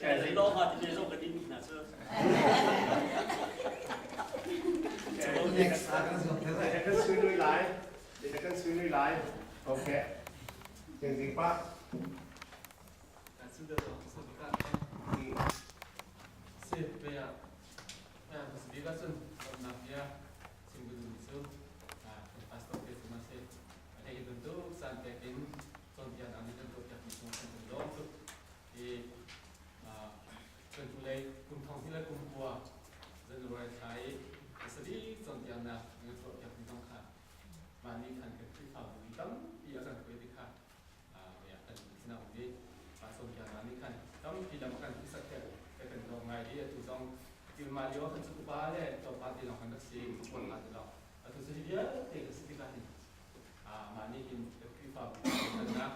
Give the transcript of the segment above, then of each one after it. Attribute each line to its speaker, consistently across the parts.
Speaker 1: Kan sui lai. Kan sui lai. Okay. Jing jing pa.
Speaker 2: Kan hnulei kum thong hnih le kum kua January thla i pasarih cawnpiaknak na tuahpiak mi zong kha mah nih khan kan Khrihfabu i tampi a kan hruai ti kha kan sinah um i mah cawnpiaknak nih khan tampi lam a kan hmuhsak tiah kan lawm ngai i atu zong mah lio ah khan cu upa le tlawmpal te lawng kan rak si upa te lawng atu cu hi vialte kan si tikah hin mah nih hin kan Khrihfabu kan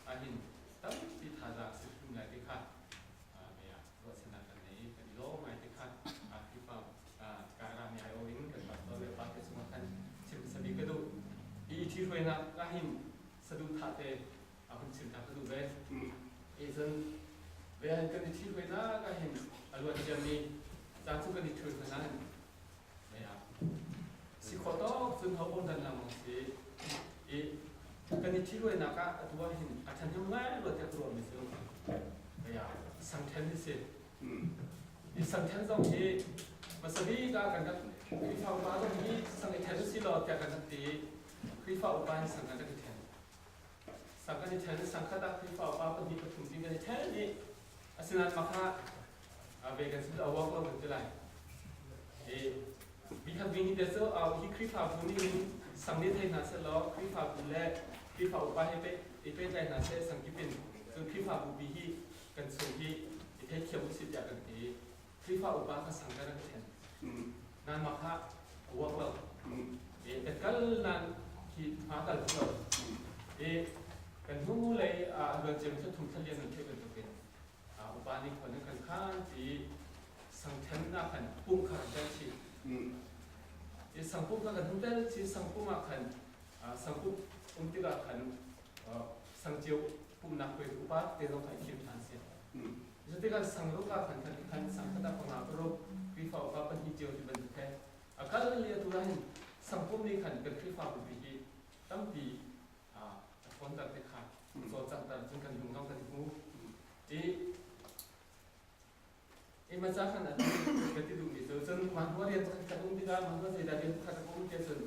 Speaker 2: ah hin tampi thazaang si hrim lai ti kha ruahchannak kan nei kan i lawm ngai ti kha Khrihfa kaara mi ai in kan pastor le pa te cungah khan chim sabi ka duh i thi hruainak ah hin saduhthah te a hun chim ta ka duh ve i cun ve han kan i thi hruainak ah hin a luan ciami caan cu kan i ṭhul hna hin si khawh tawk cun ho dan lengmang si i kan i ṭhiruainak ah atu ah hin a ṭhahnem ngai rua tiah ka ruahmi cu sangṭhen hi si. I sangṭhen zong hi hmasa bik ah kan rak Khrihfa upa zong hi sang i ṭhen si law tiah kan rak ti i Khrihfa upa hin sang kan rak i ṭhen. Sang kan i ṭhen i sang khat ah Khrihfa upa pahnih pathum tin kan i ṭhen i asinain mah kha ve kan si a work lo kan ti lai. I bi khat bi ni te cu hi Khrihfabu nih hin sang nih thei hna seh law Khrihfabu le Khrihfa upa he pe i pehtlai hna seh sang kip in cun Khrihfabu bi hi kan chung hi i theithiam usih tiah kan ti. Khrihfa upa kha sang kan rak then. Nan mah kha a work lo. I kan kal nan hi hma kal lo. I kan hnu lei a luan cem thum thalian nan theih bantukin upa nih khon an kan khan ti sangthennak khan pum kha kan tel chih. I sangpum kha kan hun tel chih sangpum ah khan sangpum um tikah khan sangcio pumnak hoi upa te zong kha i thim ṭhan si. Cutikah sangruk ah khan khan khan sangkhat ah panga paruk Khrihfa upa pahnih cio ti bantuk he a kal li atu ah hin sangpum nih khan kan Khrihfa bupi hi tampi a ṭhawnter te kha cawlcanghter cun kan lung zong kan i hmu. I i maca khan a ka ti duhmi cu cun mahhua rian pakhat khat um tikah mahhua zeidah rian pakhat a um tiah cun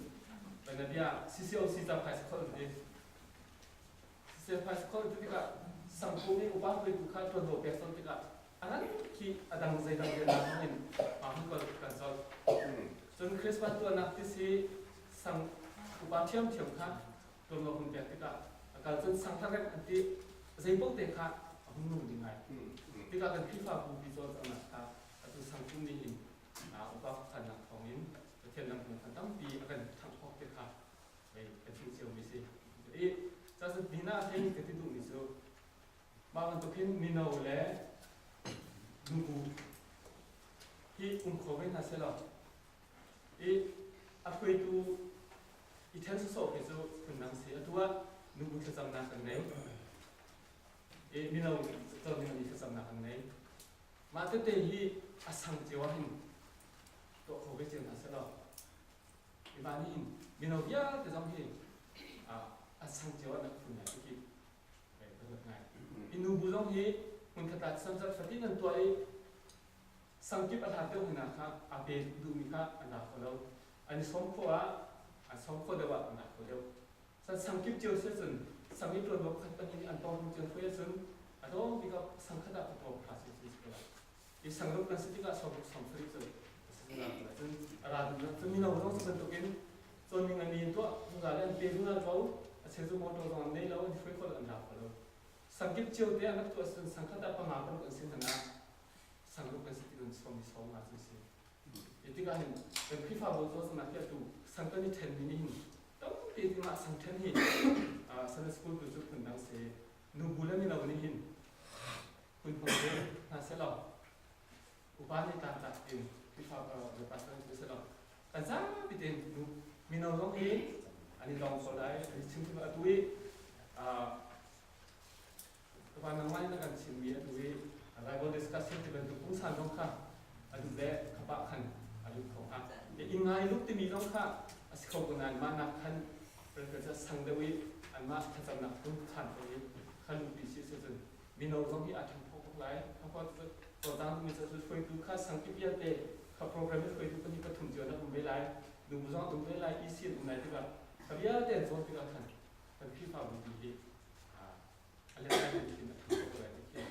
Speaker 2: bia CCOC ca phaisa kholh ti CCOC phaisa kholh ti tikah sangpum i upa hruaitu kha ṭuanvo pek colh tikah a ngan khi a dang zeidang rian nak in mahun kol kan colh cun Christmas tuahnak ti si sang upa ṭhiamṭhiam kha ṭuanvo hun pek tikah a kal cun sangthar an ti zeipaoh te kha a hun nung ding ngai. Tikah kan Khrihfabu pi cawlcanghnak kha atu sangpum nih hin upa khuakhannak thawngin Pathian lam kha tampi a kan ṭhanghawk te kha kan hmuh ciomi si. I cazin nina thei ka ti duhmi cu mah bantuk hin mino le nubu hi um kho ve hna selaw i a hruaitu i ṭhen sawsawh khi cu phundang si. Atu ah nubu thlacamnak kan ngei. I mino cawn ding thlacamnak kan ngei. Mah tete hi a sang cio ah hin tuah kho ve cio hna selaw hi va nih hin mino vialte zong hi a sang cio ah nak phun ngai khi ka ruat ngai. I nubu zong hi hmunkhat ah samzat fatin an tuah i sangkip a hlat deuh hna kha aa pe duhmi kha an ra kho lo. An i sawm khawh ah an sawm khawh deuh ah an ra kho deuh. San sangkip cio si cun sang i ṭuanvo pakhat pahnih nih an tawng cio hruai ahcun a tlawm bik ah sangkhat ah pathum pahra si cun si ko lai. I sangruk kan si tikah sawmruk sawmsarih cu a si zungzal ko lai. Cun a ra duhnak cun mino zong cu bantukin cawnning an in tuah zungzal i an pe zungzal ko. A cheu cu motor zong an nei lo, an i hruai kho lo, an ra kho lo. Sangkip cio te an rak tuah cun sangkhat ah panga paruk an si hmanh ah sangruk kan si ti cun sawm i sawm nga cu si. Hi tikah hin kan Khrihfabu zawtnak hi atu sang kan i ṭhenmi nih hin tampi ti mah sang ṭhen hi Sunday school tu cu phundang si nubu le mino nih hin hun hmang ve hna selaw upa nih tlangtlak in Khrihfa le pastor nih selaw kan zapi tein nu mino zong hi an i dong ko lai an i chim atu i upa nangmah nih na kan chimmi atu i. Bible discussion ti bantuk pungsan zong kha a duh le khapa khan a lut kho hnga. Inn ngai luk timi zong kha a si kho ko nain mah nak khan preference sang deuh i anmah thlacamnak phun khan i kha luhpi si cun mino zong hi aa ṭhangphawk tuk lai. Ṭhangphawk cu cawlcang mi cu hruaitu kha sangkip vialte kha program i hruaitu pahnih pathum cio na um ve lai. Nu zong an um ve lai, EC an um lai tikah kha vialte an cawn tikah khan kan Khrihfabu hi a let in thin a ṭhangphawk lai ti khi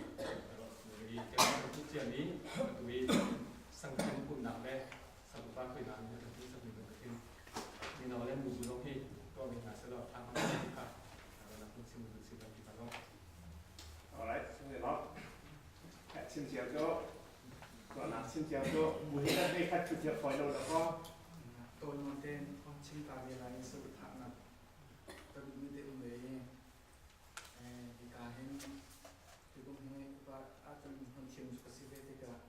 Speaker 2: i keimah kan tuh ciami atu i sangkhan pumhnak le sangupa hruainak nih kan tuh sakmi bantukin mino le nubu zong hi tuah ve hna selaw ṭha hnga ti kha nak hun chim dun si kan ti ka zong.
Speaker 1: Alright, lo. Chim cio cu tuahnak chim cio cu bu hi kan khat thu thiam fawi lo lo ko.
Speaker 3: Tawi nawn tein hon chim ta ve lai i saduhthahnak ka duhmi te um ve i hika hin tukum hi upa ahcun hon thiam cu ka si ve tikah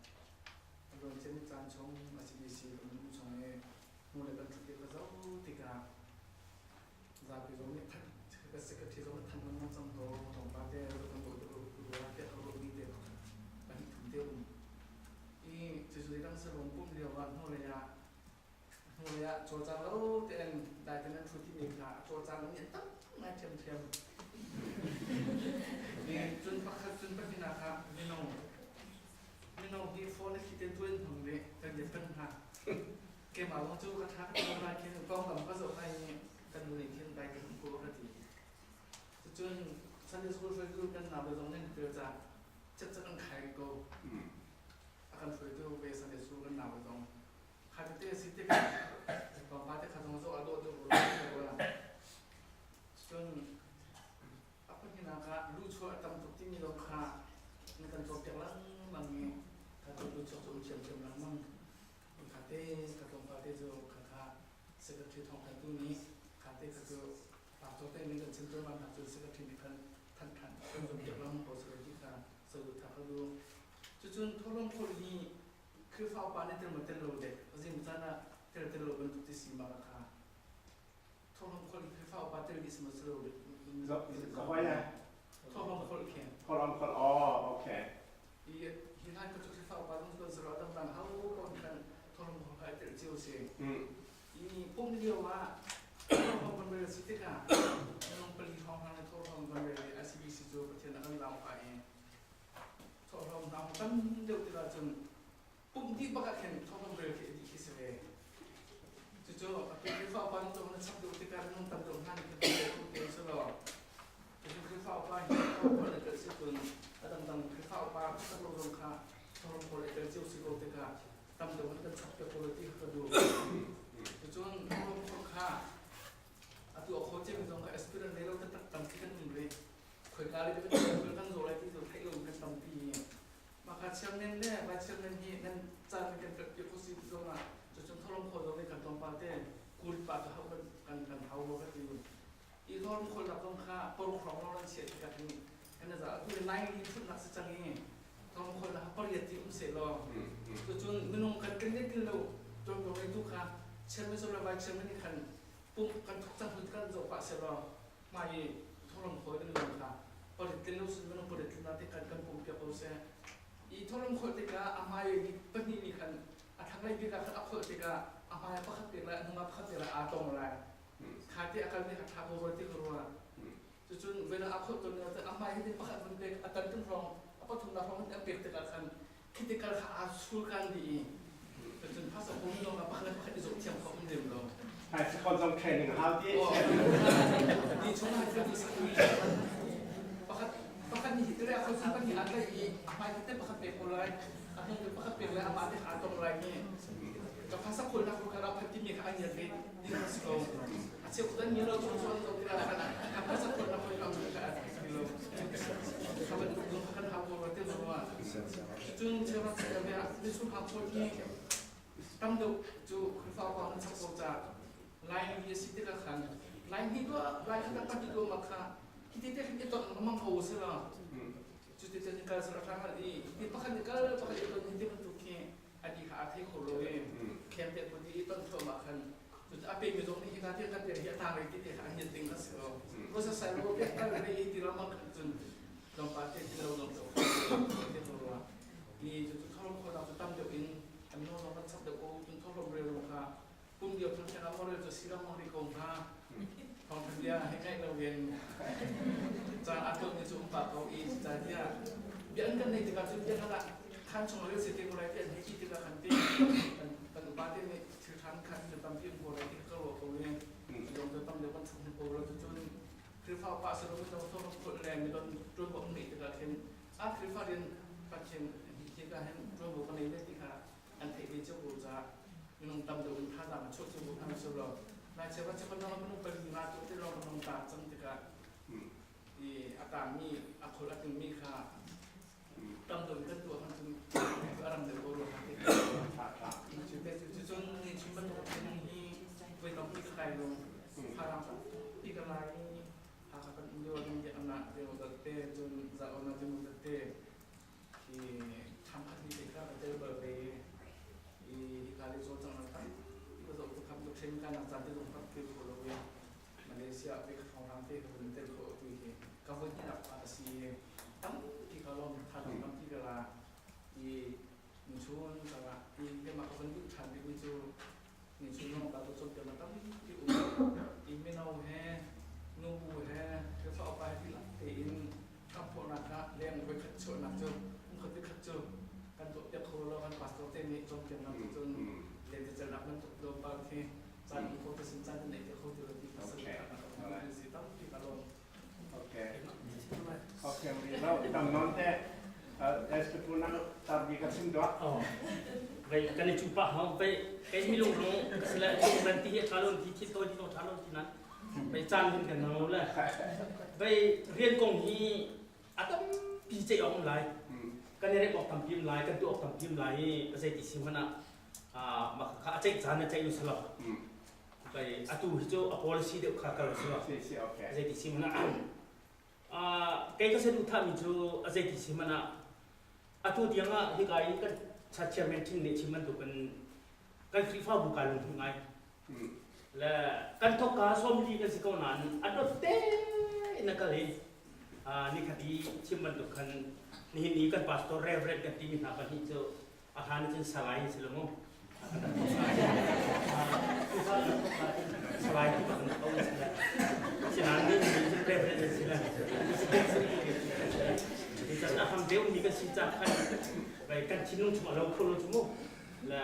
Speaker 3: a luan ciami caan chung ICBC kan um chung i hnu le kan ṭhut i ka zoh tikah zapi zong nih than ka secretary zong nih than lengmang cang ko tlawmpal te kan ruah ruah te a ruahmi te pahnih thum te um i cucu dang saruang pum lio ah hnulei ah hnulei ah cawlcang lo tein dai tein an ṭhu timi kha a cawlcang nih an tam ngai ṭhiamṭhiam cun pakhat cun pahnihnak ah mino mino hi phone a thli te tuan hmang ve kan i pen hna Keimah zong cu ka tha ka tho lai khin pawngkam ka zoh lai i kan nu nih khin dai ka hmuh ko ka ti. Cucun Sunday school hruaitu kan nau le zong nih an til ca cekcek an khai ko. A kan hruaitu ve Sunday school kan nau le zong. Kha tete a si tikah tlawmpal te kha zong zoh a dawh deuh rua rua. Cun a pahnihnak ah luchuah a tam tuk timi zong kha na kan cawnpiak lengmang i kha cu luchuak cu um thiamthiam lengmang. Khate ka tlawmpal te cu khakha secretary thawngthanhtu nih khate kha cu pastor te nih kan chim tawn hna cu secretary nih khan thanh than kan zumh lam ko secretary kha saduhthah ka duh. Cucun thawhlawm kholh hi Khrihfa upa nih tel maw tel lo dek azim caan ah tel tel lo bantuk ti si ma kha thawhlawm kholh hi Khrihfa upa tel dih si maw si lo dek.
Speaker 1: Ka hoi le
Speaker 3: Thawhlawm kholh khi.
Speaker 1: Thawhlawm kholh oh okay.
Speaker 3: Hi hi hlan ka cu Khrihfa upa zong kan zero dangdang hau ko kan thawhlawm kholh kha tel cio si. I pum lio ah thawhlawm kan rel si tikah minung pali hrawng hlang le thawhlawm kan rel i ICBC cu Pathian a kan lau pah i thawhlawm hna tam deuh tikah cun pumh dih bak ah khin thawhlawm rel khi dih khi si ve. Cucu atu Khrihfa upa nih na chap deuh tikah minung tam deuh hna nih khin kan te si lo. Cucu Khrihfa upa hi thawhlawm kholh le tel si cun a dangdang Khrihfa upa tak lo zong kha thawhlawm kholh le tel cio si ko tikah tam deuh in kan chap piak ko ti kha ka duh. Cucun thawhlawm kholh kha atu a kho ciami zong kha aspirant nei lo taktak tampi kan um rih. Khoika le kan kan zaw lai ti cu theih lo kan tampi. Maka chairman le vice chairman hi nan caan kan kalpi kho si ti zong ah cucun thawhlawm khawl zong nih kan tlawmpal te kul pa ka hau kan kan hau lo ka ti. I thawhlawm khawlnak zong kha paruk hrawng lawng nan chiah tikah hin kan za atu le nai li phutnak si cang i thawhlawm khawlnak pariat ti um seh law cucun minung kan kan net lo tuanvo ngeitu kha chairman so le vice chairman nih khan pumh kan thuk cang hun kan zoh pah seh law mah i thawhlawm khawl ding zong kha parit tlin lo sin minung parit tlin te kan kan pum piak ko seh. I thawhlawm kholh tikah a hmai mi pahnih nih khan a thlanglei bik ah khan a kholh tikah a hmai pakhat pek lai a hnung ah pakhat pek lai aa tong lai. Kha ti a kal mi kha tha ko rua ti ka ruah. Cucun vena a kholh ton a hmai hi pakhat vun pek a tan tum hrawng a pathumnak hrawng a pek tikah khan khi tikal kha aa sul kan dih i cun phasa kum zong ah pakhat le pakhat i zoh thiam kho um lem lo.
Speaker 1: Hai si khon zong training hau ti.
Speaker 3: Ti chung hai ti sak pakhat pakhat nih hi tele khon san pahnih aa tlaih i a hmai te pakhat pek ko lai a hnung te pakhat pek lai amah te aa tong lai ni ka phasa khol nak ko ka phat ti mi kha an yat ve ding a si ko a cheu dan ni lo chung chuan zo ti la khan a phasa khol nak ko ka ka ti lo ka ban kan hau ko te zo wa Cun cheuhra cheuhra ah michungkhar pawl hi tam deuh cu Khrihfa upa an chap ko caah Laimi a si tikah khan Laimi tuah Lai kha pahnih tuah ma kha hiti te khin i ton lengmang ko si lo. Cuti cun kal sal a hrang i hi pakhat nih kal pakhat i ton hi ti bantuk khi a di kha a thei kho lo i kheng te put i ton thluahmah khan cun a pemi zong nih hika ti kan pek hi a tang rei ti te kha an nyet ding a si lo. Rosa sai ro pek kal rei ti ramang khan cun tlawmpal te ti lo zong te rua. I cucu thawhlawm khawlnak cu tam deuh in an nawl zong kan chap deuh ko. Cun thawhlawm rel zong kha pum lio thangṭhat ah maw rel cu si lengmang rih ko hnga. Thawngṭha bia hei ngaih lo in caan aa tlawmmi cu um pah ko i zeicahtiah bia an kan neih tikah cun bia khat ah khaan chung rel si te ko lai ti an hei ti tikah khan te kan upa te nih thil ṭhan khan cu tampi an kawl lai ti ka ruah ko i cu zong cu tam deuh kan chap hnu ko lo cucun Khrihfa upa si lo midang thawhlawm khawlh le midang ṭuanvo an ngeih tikah khin a Khrihfa rian Pathian hi ka hin ṭuanvo ka nei ve ti kha an theih ve cio ko caah minung tam deuh in thazaang a chuah cio ko hna si lo. Nai cheu cheu kan minung pali nga tu te lawng minung ta cang tikah i a tangmi a khol a tingmi kha tam deuh in kan tuah kan cun a ram deuh ko rua ti. Cucun ni chim bantuk hi voi tampi ka kai lo thazaang tampi ka lai Hakha kan um lio ah biaknak te cun zaona te hi ṭhangkhat ni te kha ka tel bal ve i hika le cawlcanghnak tampi ka zoh tuk kham tuk ṭhen kainak caan te zong tampi kho lo i Malaysia ve ka thawnghrang te ka vun tel kho tu hi ka voi hnihnak pa ka si i tampi ka lawm thazaang tampi ka la i chun caah i keimah ka van duh ṭhan bikmi cu ni chun zong ka cawnpiaknak tampi um i mino he nubu he Khrihfa upa he dihlak tein ṭamphawhnak ah leng voikhat chuahnak cu kumkhat voikhat cu kan tuahpiak kho lo kan pastor te nih cawnpiaknak cu cun lentecelhnak bantuk tlawmpal khi caan um kho te sin caan nan ei te kho ti lo ti kha saduhthahnak ka si tampi ka lawm.
Speaker 1: Okay. Okay, no, tam non te Estepuna tarbi ka chim doh.
Speaker 4: Oh. Vai kan i chupa hau vai kai mi lung rong ka sila chu ban ti hi tha lo ti thi to ti to tha lo ti nan vai caan hun kan lo le vai rian kong hi a tampi ce ong lai kan i rek awk tampi lai kan tu awk tampi lai i zei ti si hmanh ah ma kha a ceih caan a ceih lu salo vai atu hi cu a policy deuh kha kal si lo zei ti si hmanh ah kei ka saduhthah mi cu a zei ti si hmanh ah atu tiang ah hika i kan chairman ṭhing nih chim bantukin kan Khrihfabu kai lungthin ngai. Le kan thawkka 40 kan si ko nain a dot te in a kal i nikhat i chim bantuk khan nihin ni kan pastor reverend kan timi hna pahnih cu a hlan cun salai si lo mu. Salai ti bak ko si la. Sinain ni ni cun reverend si la. Cun a ham deuh mi kan si ca khan vai kan thinlung chung a lo kho lo cu mu. Le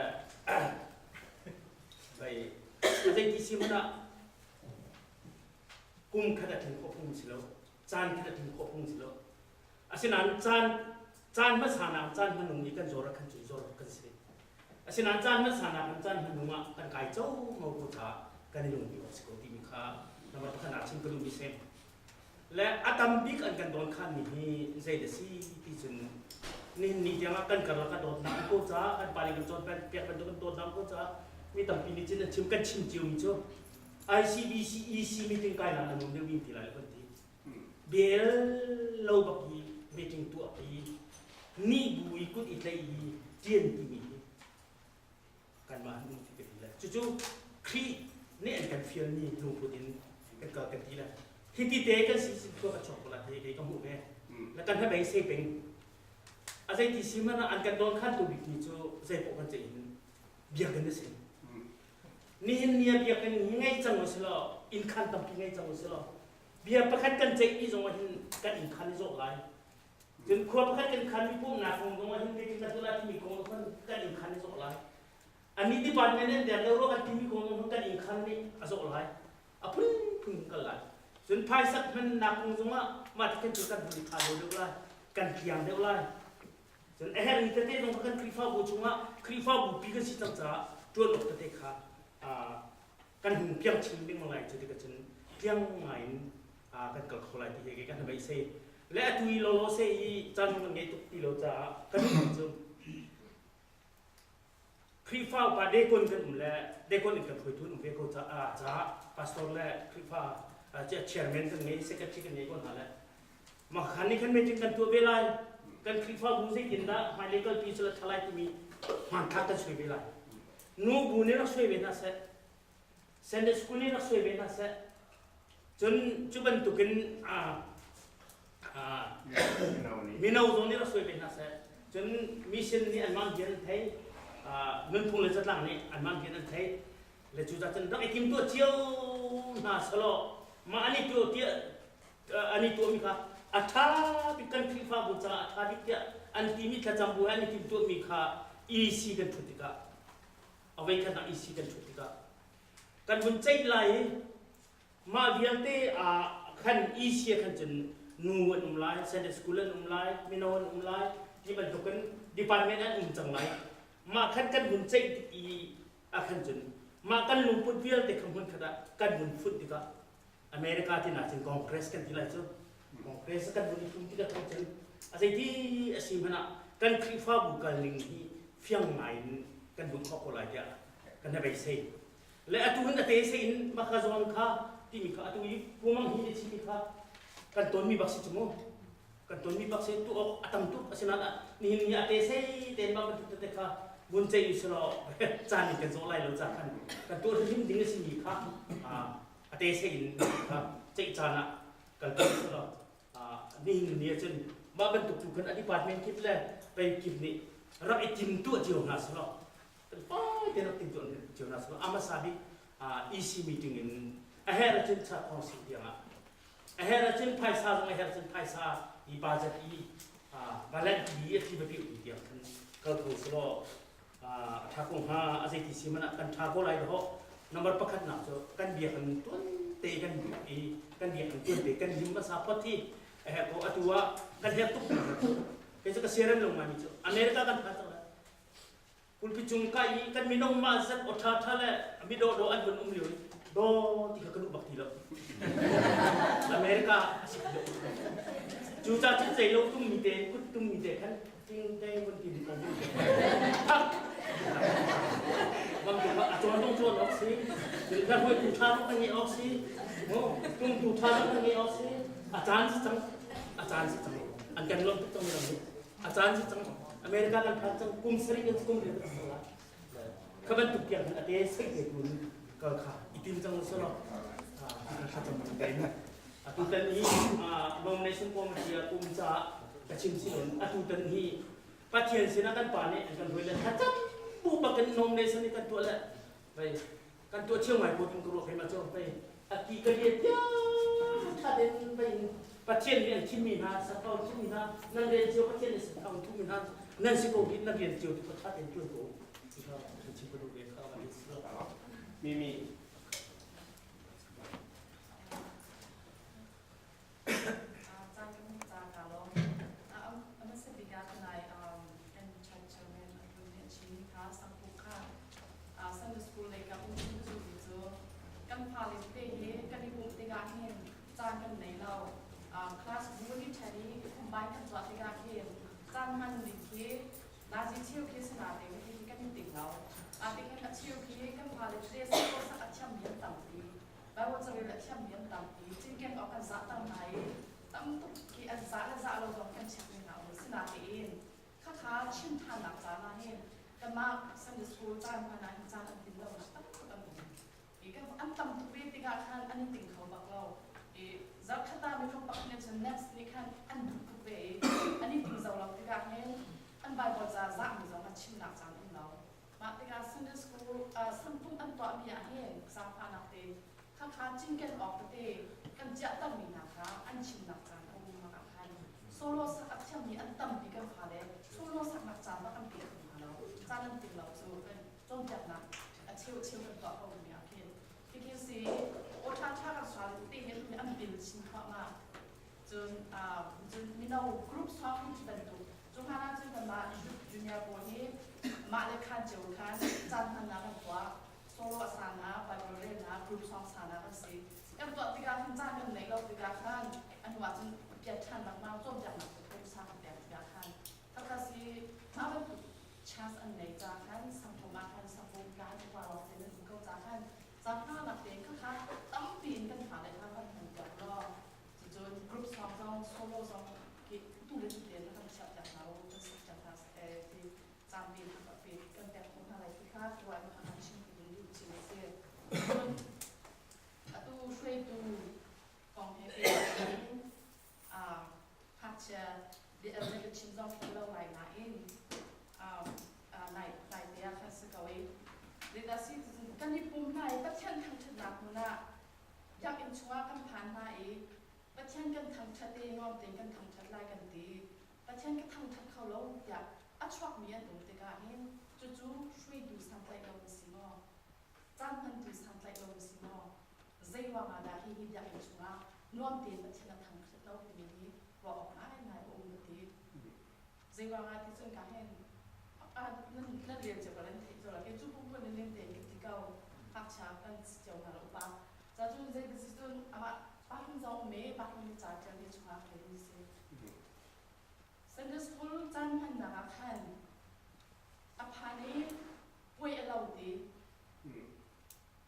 Speaker 4: vai a zei ti si hmanh ah kum khat a tling khawh phung si lo caan khat a tling khawh phung si lo asinain caan caan hmasa nak caan hmanung i kan zor ah khan cu zor kan si asinain caan hmasa nak in caan hmanung ah kan kai cho ngo ko caah kan i lungpi awk si ko timi kha number pakhat ah chim ka duhmi si Le a tam bik an kan dawn khan mi hi zei dah si ti cun nihin ni tiangah kan karlak ah dawtnak ko caah kan pa nih kan cawnpiak bantuk kan dawtnak ko caah mi tampi nih cun an chim kan chim cio mi cu ICBC EC meeting kai nak an um deuh mi ti lai lo kan ti. Bel lo bak i meeting tuah i ni bu i kut i tlaih i ṭian timi hi kanmah an um ti ka ti le cucu Khrih nih an kan fialmi lungput in kan kal kan ti le hi ti te kan si sin khua kan chuak ko la ti kei ka hmuh ve le kan hnabei sei peng a zei ti si man ah an kan dawn khan tu bik mi cu zei poh kan ceih in biakinn a si nihin ni ah biakinn hi ngei cang u silo inn khan tampi ngei cang u silo bia pakhat kan ceih ti zong ah hin kan inn khan i zawh lai Cun khua pakhat kan khan mi pumhnak kong zong ah hin meeting kan tuah timi kong zong kan inn khan i zawh lai. Annih department an deng deuh rua kan timi kong zong kan inn khan nih a zawh lai. A phunphun kal lai. Cun phaisak hmannak kong zong ah mah ti kan cu kan hun i kha deuh lai. Kan tliang deuh lai. Cun a herhmi tete zong kha kan Khrihfabu chungah Khrihfabu pi kan si cang caah ṭuan awk tete kha kan hung piang chin lengmang lai cu tikah cun tliang ngai in kan kal kho lai ti hi kan beisei le atu i lawlaw se i caan kan ngei tuk ti lo caah kan um cu Khrihfa upa dekon kan um le dekon in kan hruaitu um ve ko caah caah pastor le Khrihfa chairman kan ngei secretary kan ngei ko hna le makhan nih khan meeting kan tuah ve lai kan Khrihfabu zeitindah hmailei kalpi cu la tha lai timi hmanthlak kan suai ve lai nu bu nih rak suai ve hna seh Sunday school nih rak suai ve hna seh cun cu bantukin mino zong nih rak suai ve hna seh. Cun mission nih anmah hian an thei, nunphung le zatlang nih anmah hian an thei. Le cu cun rak i timtuah cio hna selaw mah an i tuah tiah an i tuahmi kha a ṭha bik kan Khrihfabu caah a ṭha bik tiah an timi thlacam bu he an i timtuahmi kha EC kan ṭhut tikah a voikhatnak EC kan ṭhut tikah kan vun ceih lai i mah vialte ah khan EC ah khan cun nu an um lai, Sunday school an um lai, mino an um lai, ti bantukin department an um cang lai. Mah khan kan vun ceih tik i ah khan cun mah kan lungput vialte kha hmun khat ah kan vun funh tikah America ti cun Congress kan ti lai cu Congress kan vun i fun tikah khan cun a zeiti a si hmanh ah kan Khrihfabu kal ning hi fiang ngai in kan vun khawh ko lai tiah kan na beisei le atu hin a te se in maka zawn kha timi kha atu i pumang hi ne chimi kha kan tonmi bak si cu mu kan tonmi bak si tu awk a tam tuk asinain nihin ni a te sei ten bak bantuk tete kha vun cei usulaw caan in kan zawh lai lo ca khan kan tuah hrim ding a simi kha a te sei in kha ceih caan ah kalpi usulaw nihin ni ahcun mah bantuk tu khan a department kip le pei kip nih rak i tim tuah cio hna selaw kan fawi te rak tim tuah cio hna selaw a hmasa bik EC meeting in a herh ahcun chak council tiang ah A herh ahcun phaisa zong a herh ahcun phaisa i budget i balance i a thi va piu tiang khan kal kho selaw a tha ko hnga. A zeiti si hmanh ah kan tha ko lai dawh. Number pakhat nak cu kan biakinn tuan te kan biak i kan biakinn tuan te kan lim hmasa phot hi a herh ko. Atu ah kan herh tuk. Kei cu ka siarem lo ngaimi cu America kan phan cang lai. Pulpit cung kai i kan mino mah zat aw ṭha ṭha le mi dawhdawh an vun um lio i daw ti kha kan uh bak ti lo. America a si lo. Cucaah cun zei lo tum mi te kut tum mi te khan ting te vun ti ko bu. Thak. Bang tu a cawn dong cawn awk si. Cun kan hoi tu ṭha dong kan ngeih awk si. Tung tu ṭha dong kan ngeih awk si. A caan si cang. A caan si cang. An kan lawm tuk cang mi ram nih. A caan si cang. America kan phan cang kum sarih kan kum riat kan la. Kha bantuk tiang hin a te sei te tun kal kha i tim cang selaw ka thlacam cang te. Atu tan hi nomination committee ah kum ca ka chim si loin atu tan hi Pathian sinah kan pa nih an kan hruai le thlacam bu bak in nomination i kan tuah le vai kan tuah cio ngai ko tin ka ruah kai ma cu vai a ki ka lian tiang tha den vai Pathian nih an thimmi hna sakau thimmi hna nan rian cio Pathian nih sakau thimmi hna nan si ko hi nan rian cio tu tha ten tuan ko ti kha kan chim ka duh ve kha
Speaker 1: Mimi
Speaker 5: Sunday school lei ka um cu kan fale te hi kan i pumh tikah hin caan kan nei lo. Class bu ni ṭhen i combine kan tuah tikah khin caan hman ding khi nazi cheu khi sanatein hi kan i ting lo. Atihin a cheu khi kan fale te sak a thiammi an tampi. Bible carel a thiammi an tampi. Cinken awk kan zahter hna i tam tuk khi an zah le zah lo zong kan check mi hna um. Sinatein khakha chim ṭhannak caan ah hin kanmah Sunday school caan hman ah hin caan an tin lonak tam tuk an um. I kan an tam tuk ve tikah khan an i ting kho bak lo. I zarhkhat ah minung pakhat nih cun next nih khan an duh tuk ve i an i ting zau lo tikah hin an Bible ca zahmi zong a chimnak caan um lo. Mah tikah Sunday school sangpum an tuahmi ah hin zaangfahnak tein khakha cinken awk tete kan ciahtermi hna kha an chimnak caan a um ah khan solo sak a thiammi an tampi kan fale solo saknak caan bak an pe kho hna lo. Caan an ting lo cu kan cawnpiaknak a cheu cheu kan tuah ko mi ah khin tikhin si aw ṭha ṭha kan sual te hin an bil chin thluahmah. Cun cun mino group song ti bantuk cu hlan ah cun kanmah youth junior pawl hi mah le khan cio khan caan hmannak kan tuah solo a sana Bible relnak group song sana kan si kan tuah tikah khan caan kan neih lo tikah khan a hnu ah cun piat ṭhan lengmang cawnpiaknak cu phaisa kan pek tikah khan khakha si mah bantuk chance an nei ca khan sangpum ah khan sangpum kan upa lawng te nan um ko ca khan caan hna te khakha tampi in kan fale kha kan hman piak law Cucun group song zong solo zong khi tu le tu tein kan chiah piak hna u, kan sak piak hna ti caan pe pe kan pek khawh hna lai ti kha tuah in kan chim tu ding duh chin a si. Cun atu hruaitu kong he pehtlai in ngakchia bia chim zong khi lo lai nain. Pathian thangṭhatnak hmun ah biakinn chungah kan phan hna i Pathian kan thangṭhat i nuam tein kan thangṭhat lai kan ti. Pathian ka thangṭhat kho lo tiah a chuakmi an um tikah hin cucu hruaitu santlaih lo na si maw? Caan hmantu santlaih lo na si maw? Zei ruangah dah hihi biakinn chungah nuam tein Pathian a thangṭhat lo timi hi ruah awk ngaingai a um ka ti. Zei ruangah ti cun ka hin nan nan rel cio ko nan theih cio la kei cu pumpak nan len tein ka ti ko ngakchia kan si cio hna lo upa ca cun zei si cun amah pa hlun zong um e pa hlun nih ca ṭial mi chungah ka rel mi si Sunday school caan hmannak ah khan a phan i puai a lo ti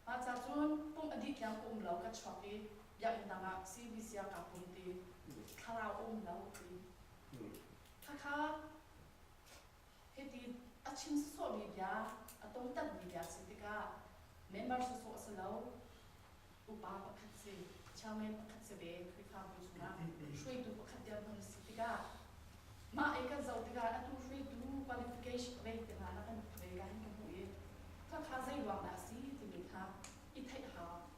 Speaker 5: mah ca cun pumh a dih tiang ka um lo ka chuak i biakinn dang ah CBC ah kaa pum ti thlarau a um lo ti Khakha hiti a chim sawsawhmi bia, a tongtatmi bia si tikah member sawsawh a si lo, upa pakhat si, chairman pakhat si ve Khrihfabu chungah hruaitu pakhat dirhmun si tikah mah i kan zoh tikah atu hruaitu qualification vei te hna na kan ve ka hin ka hmuh i khakha zei ruang dah a si timi kha i theih hau.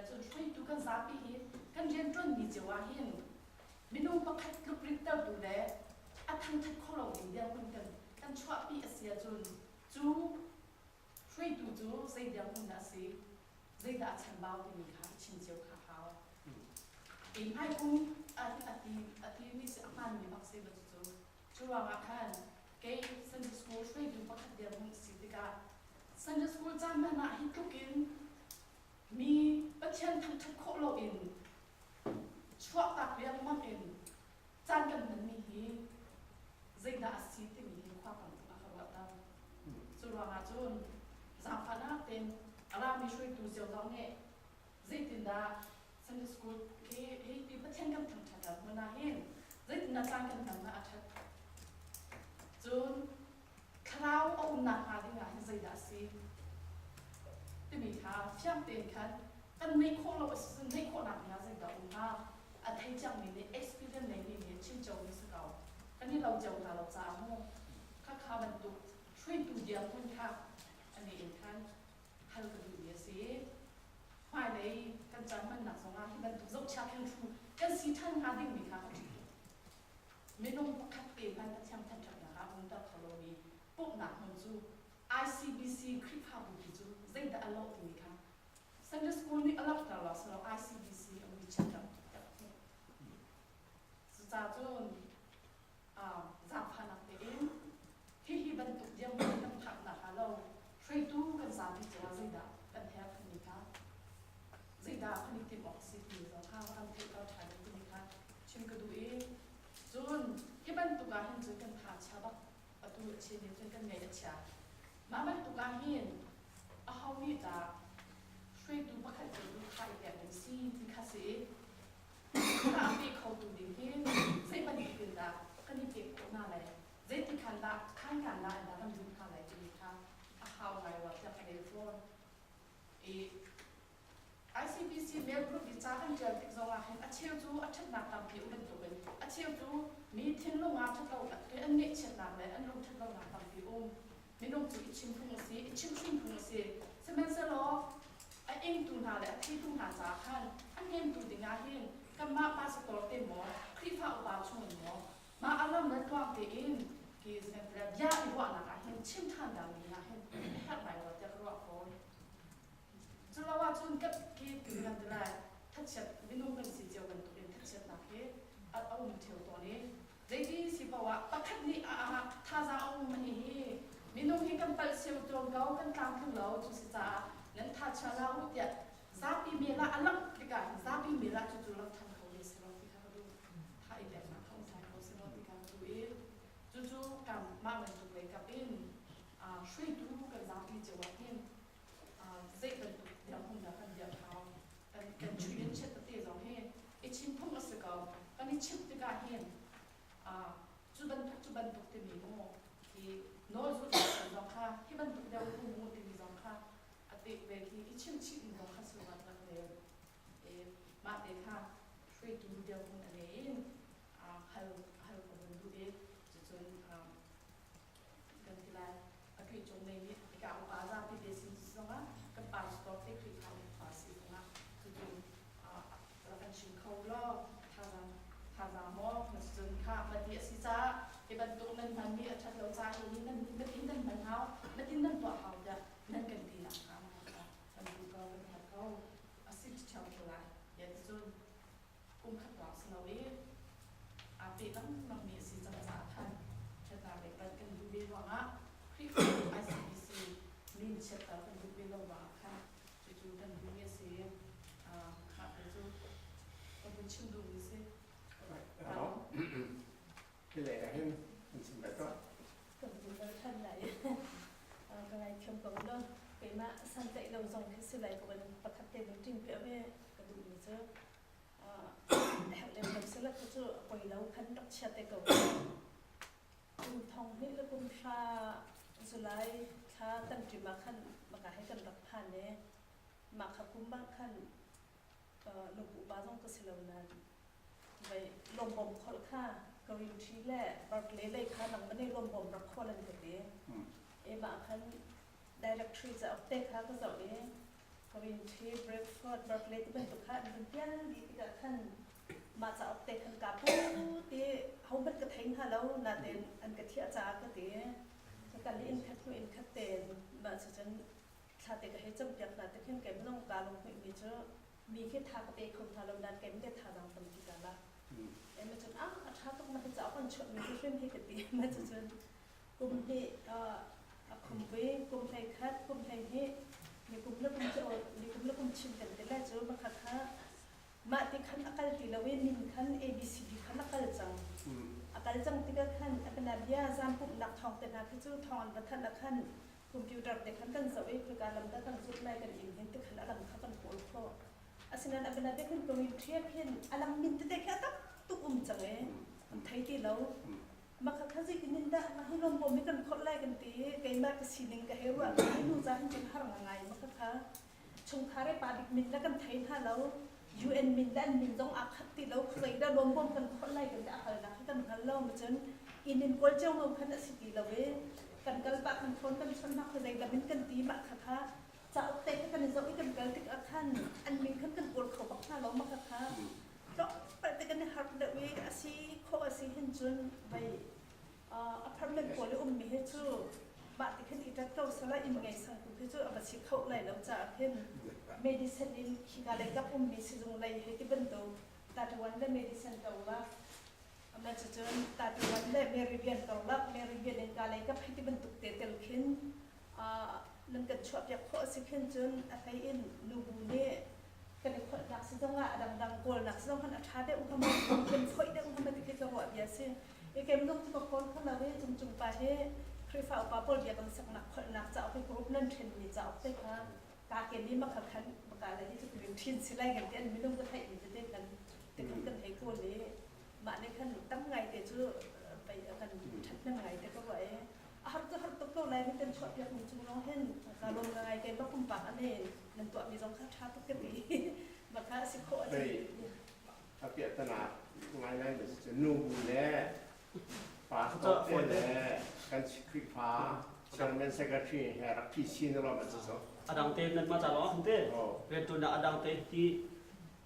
Speaker 5: Cun hruaitu kan zapi hi kan rianṭuanmi cio ah hin minung pakhat tluk rittertu le a thangṭhat kho lo ding dirhmun kan kan chuahpi a si ahcun cu hruaitu cu zei dirhmun dah a si, zeidah a chambau timi kha i chim cio kha hau. I hmaikum a timi si a hmaanmi bak si ma cucu. Cu ruangah khan kei Sunday school hruaitu pakhat dirhmun a si tikah Sunday school caan hmanh ah hi tluk in Mi Pathian thangṭhat khawh loin chuahtak riangmang in caan kan hmanmi hi zeidah a si timi hi khua tam tuk a ka ruahter. Cu ruangah cun zaangfahnak tein a rami hruaitu cio zong nih zeitindah Sunday school khi hi ti Pathian kan thangṭhat ah hmun ah hin zeitindah caan kan hman ah a ṭhat. Cun thlarau a umnak hnga ding ah hin zeidah a si timi kha fiang tein khan kan neih khawh lo a si cun neih khawhnak ding ah zeidah um hnga a thei ciangmi nih experience neimi nih chim cio mi si ko kan i lo cio hna lo caah mu khakha bantuk hruaitu dirhmun kha ani in khan hal ka duhmi a si hmailei kan caan hmannak zongah hi bantuk zohchia khengthlu kan si ṭhan hnga dingmi kha ka ṭih Minung pakhat te hmanh Pathian thangṭhatnak ah umter kho lomi pumhnak hmun cu ICBC Khrihfabu ti cu zeidah a lawh timi kha Sunday School nih a langhter lo silo ICBC a mui chiatter tuk tiah ka hmuh. Cucaah cun zaangfahnak tein hihi bantuk dirhmun kan phak nakhnga lo hruaitu kan zapi cungah zeidah kan herh timi kha zeidah kan i timh awk a si timi zong kha kan theihter ṭhan ding timi kha chim ka duh i cun hi bantuk ah hin cun kan tha chia bak atu a chin in cun kan ngaih a chia mah bantuk ah hin aho nih dah hruaitu pakhat cu tha i pek ding si ti kha si tha a pe khotu ding hi zei bantuk in dah kan i pek khawh hna lai zeiti khan dah khan kan dah in dah kan duh hna lai timi kha a hau ngai rua tiah ka rel fawn i ICBC mail group i ca kan ṭial tik zongah hin a cheu cu a ṭhatnak tampi um bantukin a cheu cu mi thinlung ah ṭhatlo an ngeihchiatnak le an lung ṭhatlonak tampi um. Minung cu i chim phung a si, i chimhhrin phung a si. Sihmanhsehlaw a ingtu hna le a theitu hna caah khan a hnemtu dingah hin kanmah pastor te maw, Khrihfa upa chungin maw, mah a lam le tluang tein ki bia i ruahnak ah hin chim ṭhan dang ding ah hin a herh ngai rua tiah ka ruah fawn. Culo ahcun kan ki kan ti lai thachiat minung kan si cio bantukin thachiatnak hi a um ṭheo tawn i zeiti si paoh ah pakhat nih a thazaang a um hi hi minung hi kan palh sio tawn ko kan tlamtling lo cu si caah nan tha chia la u tiah zapi mel ah a langh tikah zapi mel ah cucu lang ṭhan kho ve selaw ti kha ka duh tha i peknak kha um ṭhan kho selaw ti kha ka duh i cucu kan mah bantuk lei kap in hruaitu kan zapi cio ah hin zei bantuk dirhmun dah kan dirh hau kan kan chuih in chiat tete zong hi i chim phung a si ko kan i chimh tikah hin cu bantuk timi mu hi nawl zulh zong kha hi bantuk deuh hu mu timi zong kha a te ve khi i chim chih ding zong kha surat rak rel e mah te kha hruaitu dirhmun a nei in hal hal ko van duh i cucun kan ti lai a kei cung nei nih ka upa zapi te sin zongah kan pastor kha mati a si caah hi bantuk nan hmanmi a ṭhat lo caah hihi nan matin nan hman hau, matin nan tuah hau tiah nan kan ti nak hnga ma kha kan duh ko, kan herh ko. A si ṭheo ko lai. Yan cun kum khat lawng si lo i aa peh lengmangmi a si cang caah khan ṭhatnak lei panh kan duh ve ruangah Khrihfa ICBC min chiatter kan duh ve lo ruangah khan cucu kan duhmi a si. Kha te cu ka vun chim duhmi si.
Speaker 1: Hi lei ah hin kan chim ve tuah.
Speaker 6: Kan vun kal ṭhan lai. Ka ngaithiam ko law keimah santlaih lo zong khi si lai ko pakhat te vun ṭing piah ve ka duhmi cu herh lem lo sila cu a poi lo khan rak chia te ko. Kum thong hnih le kum hra July thla kan ṭim ah khan maka he kan rak phan i mah kha kum ah khan lungpu pa zong ka si lo nain vai lawmbawm kholh kha ka rinṭhi le Berkeley lei kha nangmah nih lawmbawm rak khawl an ka ti. E mah khan directory cauk te kha ka zoh i ka rinṭhi Bradford Berkeley ti bantuk kha an vun pial dih tikah khan mah cauk te khan kaa pu ti hohmanh ka thei hnga lo nain an ka thiah caah ka ti. Ka kal i inn khat hnu inn khat tein mah cucun thla te ka hei campiak hna te khin kei minung kaa lunghmuihmi cu mi khi tha ka pe kho hna lo nain kei le thazaang tampi ka la. E ma cun ah a ṭha tuk ma hi cauk an chuahmi hi hrim hi ka ti. Ma cucun kum hnih a khumpui kum hlei khat kum hlei hnih ni kum le kum ni kum le kum chin kan ti lai cu ma kha kha mah ti khan a kal ti lo i min khan ABCD khan a kal cang. A kal cang tikah khan a kana bia zan pumhnak thawng te hna khi cu thawng an va thanh ah khan computer te khan kan zoh i khika lam dah kan zulh lai kan inn hin ti khan a lam kha kan kawl khawh. Asinain a biana bik hin kawin ṭhiak hin a lam min tete khi a tam tuk um cang i an thei ti lo. Mah kha kha zeitin in dah mah hi lawmbawm hi kan khawlh lai kan ti i keimah ka sining ka hei ruah hi nu ca hin cun har ngai mah kha kha chungkhar i pa bik min le kan thei hna lo UN min le an min zong aa khat ti lo khuazei dah lawmbawm kan khawlh lai kan ti a halnak hi kan hngal lo ma cun inn in kawl cio khan a si ti lo i kan kal pah kan phone kan chawnh hna khuazei lam in kan ti mah kha kha cauk te kha kan i zoh i kan kal tik ah khan an min khan kan kawl kho bak hna lo ma kha kha tlawmpal te kan i harh deuh i a si khawh a si hin cun vei apartment pawl i ummi hi cu mah ti khin i ṭat ko sala inn ngei sang tu khi cu a va si kho lai lo caah khin medicine in khika lei kap ummi sizung lei hei ti bantuk tatuan le medicine ko la ama cucun tatuan le meridian ko lak meridian in ka lei kap hei ti bantuk te tel khin nan kan chuahpiak khawh a si khin cun a hlei in nubu nih kan i kholhnak si zongah a dangdang kawlnak si zong khan a ṭha deuh hnga maw kan foih deuh hnga maw ti khi ka ruah bia si i kem lung cu ka kawl kho lo i cung cung pa hi Khrihfa upa pawl bia kan saknak kholhnak cauk hi group nan ṭhenmi cauk te kha ka ken i maka khan maka le hi cu green ṭhin si lai kan ti an minung ka theih mi tete kan te khan kan hei kawl i mah nih khan tam ngai te cu pei a kan ṭhathnem ngai te ka ruah i a har cu har tuk ko lai mi kan chuahpiak mi cung lawng hin ka lawm ngai kei ma pumpak ane nan tuah mi zong kha ṭha tuk ka ti ma kha a si khawh a
Speaker 1: si a piahtana ngai lai mi cu nu bu le pastor te le kan Khrihfa chairman secretary he rak phi chin lo ma cu
Speaker 4: adang te nan ma cha lo te rian na adang te ti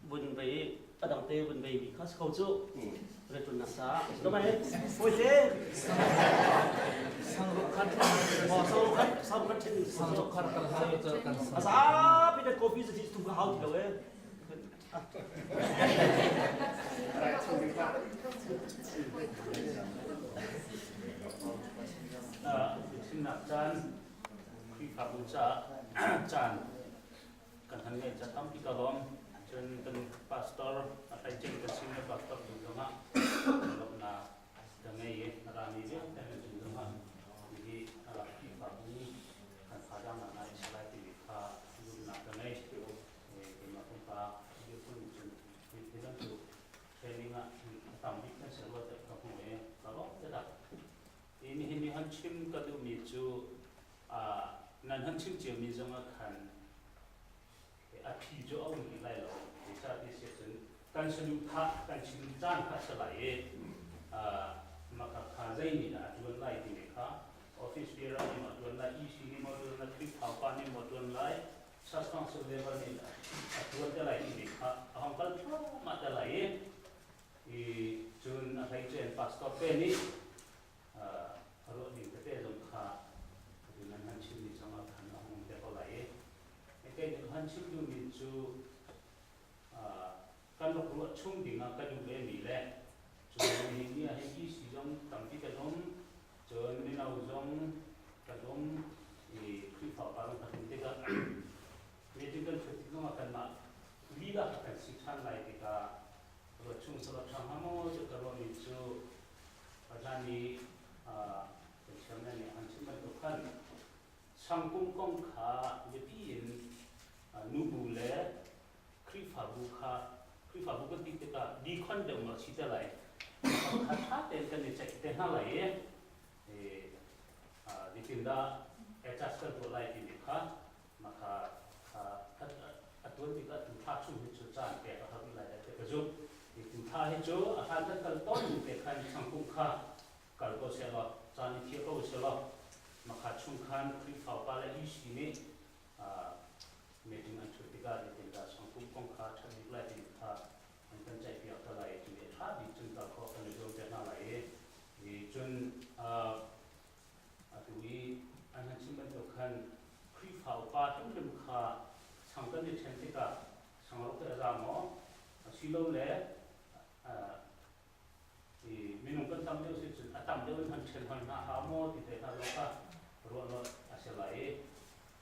Speaker 4: vun vei adang te vun vei mi kha ko cu rian na sa lo mai foi te
Speaker 7: sang ro khat
Speaker 4: mo sang khat sang khat thin
Speaker 7: sang ro khat kan ha kan
Speaker 4: asa pi da kopi zu thi tu ka hau ti lo e Chimnak caan Khrihfabu caah caan kan han ngeih ca tampi ka lawm. Cun kan pastor a hleice kan senior pastor cung zongah lawmhnak ka ngei i a rami vialte nan cung zongah hihi Khrihfabu kan thazaang ngai a si lai timi kha zumhnak ka ngei. Keimah pumpak dirhmun cun hi bantuk training ah a tam bik kan si rua tiah ka hmuh i ka lawm taktak. Nihin ni han chim ka duhmi cu nan han chim ciomi zongah khan a phi cu a um ti lai lo. Zeicah ti si ahcun kan saduhthah kan chim caan kha a si lai i maka kha zei nih dah a ṭuan lai timi kha office bearer nih maw a ṭuan lai, EC nih maw a ṭuan lai, Khrihfa upa nih maw a ṭuan lai, Church Council level nih a ṭuan te lai timi kha a hong kal thluahmah te lai i I cun a hleice pastor te nih a ruah ding tete zong kha atu nan han chimmi zong ah khan a hung te ko lai i kei nih han chim duhmi cu kan rak ruah chung ding ah ka duh ve mi le cun nihin ni ah hin EC zong tampi kan um, cun mino zong kan um i Khrihfa upa zong kan um tikah meeting kan ṭhut tik zongah kanmah lila kan si ṭhan lai tikah ruah chung ruah ṭha hnga maw ti ka ruahmi cu Pathian nih kan chairman nih an chim bantuk khan sangkum kong kha biapi in nubu le Khrihfabu kha, Khrihfabu kan ti tikah deacon deuh maw si te lai, kha ṭha tein kan i ceih te hna lai i zeitindah adjust kan tuah lai timi kha mah kha a tuan tikah tu thla chung hi cu caan pek a har lai ti ka zumh. Tu thla hi cu a hlan kan kal tawn ning te khan sangkum kha kal ko sehlaw, caan i thia ko sehlaw, mah kha chung khan Khrihfa upa le EC nih meeting an ṭhut tikah zeitindah sangkum kong kha ṭhat bik lai timi kha an kan ceihpiak te lai i a ṭha bik cun kal khawh kan i zuam te hna lai i cun atu i an han chim bantuk khan Khrihfa upa hrimhrim kha chang kan i ṭhen tikah changrok te a za maw asilole i minung kan tam deuh si cun a tam deuh in han ṭhen hoi hna hau maw ti te hna zong kha ruah nawlh a si lai i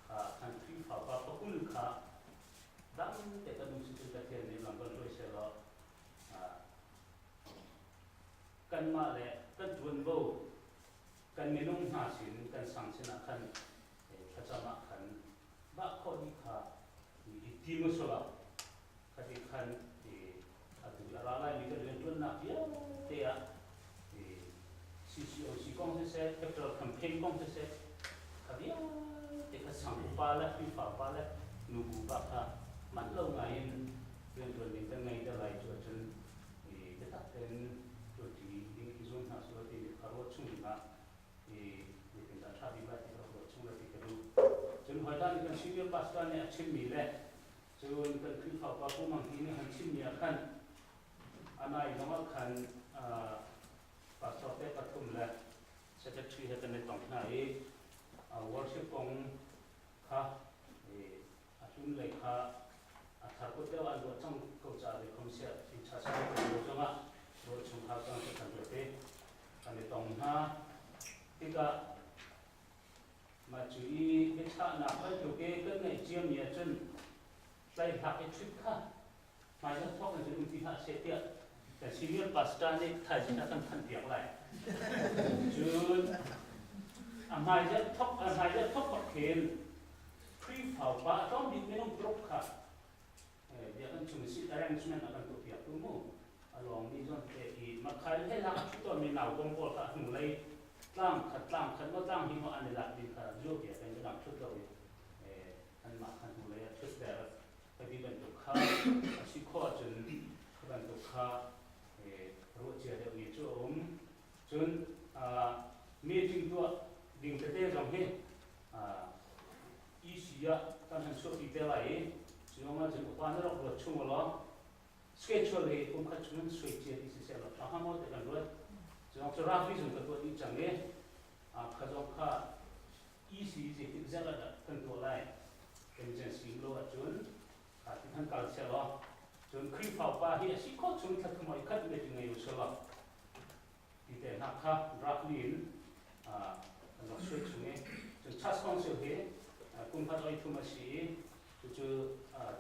Speaker 4: kha kan Khrihfa upa pakul kha dam te kan um si cun Pathian nih lam kan hruai sehlaw kanmah le kan ṭuanvo kan minung hna sin kan sang sinah khan thlacam ah khan bah khawh dih kha i tim usulaw khati khan atu a ra laimi kan rianṭuannak vialte ah CCOC kong siseh, capital campaign kong siseh, kha vialte kha sang upa le Khrihfa upa le nubu pa kha manh lo ngai in rianṭuan ding kan ngei te lai cu ahcun biatak tein ṭuanṭi ding i zuam hna sulaw timi kha ruah chung dingah zeitindah ṭha bik lai ti kha ruah chung lai ti ka duh. Cun hawidah nih kan senior pastor nih a chimmi le cun kan Khrihfa upa Pu Mang Hi nih han chimmi ah khan a nai zongah khan pastor te pathum le secretary he kan i tong hna i worship kong kha a hlun lei kha a thar kut deuh an ruah cang ko caah le khomsiah in cha sa kan ruah zongah ruah chung hau cang kan ruah te kan i tong hna tikah mah cu i biachahnak bantuk i kan ngeih ciami ahcun tlaihlak i ṭhit kha hmaizarh thawk in cun um ti hlah seh tiah kan senior pastor nih thaizing a kan thanhpiak lai. Cun a hmaizarh thawk a hmaizarh thawk bak khin Khrihfa upa a tlawm bik minung paruk kha biakinn chung seat arrangement a kan tuahpiak tu mu a lawngmi zawn te i makhai he lak a ṭhu tawnmi nau kong pawl kha a hnulei tlang khat tlang khat maw tlang hi maw an i lak ding kha zual piak in midang ṭhut lo i anmah kha hnulei ah ṭhut ter hiti bantuk kha a si khawh ahcun kha bantuk kha ruah cia deuhmi cu a um. Cun meeting tuah ding tete zong hi EC ah kan han chuahpi te lai i cu ah cun upa na rak ruat chung law schedule hi kum khat chung in suai cia ti siseh law ṭha hnga maw ti kan ruat. Cu cu rafi zong ka tuah dih cang i kha zong kha EC zeitik zel ah dah kan tuah lai emergency lo ahcun kha ti khan kal seh law cun Khrihfa upa hi a si khawh chung thla thum oi khat meeting ngei u seh law ti te hna kha draft in kan rak suai chung i cun church council hi kum khat oi thum a si i cucu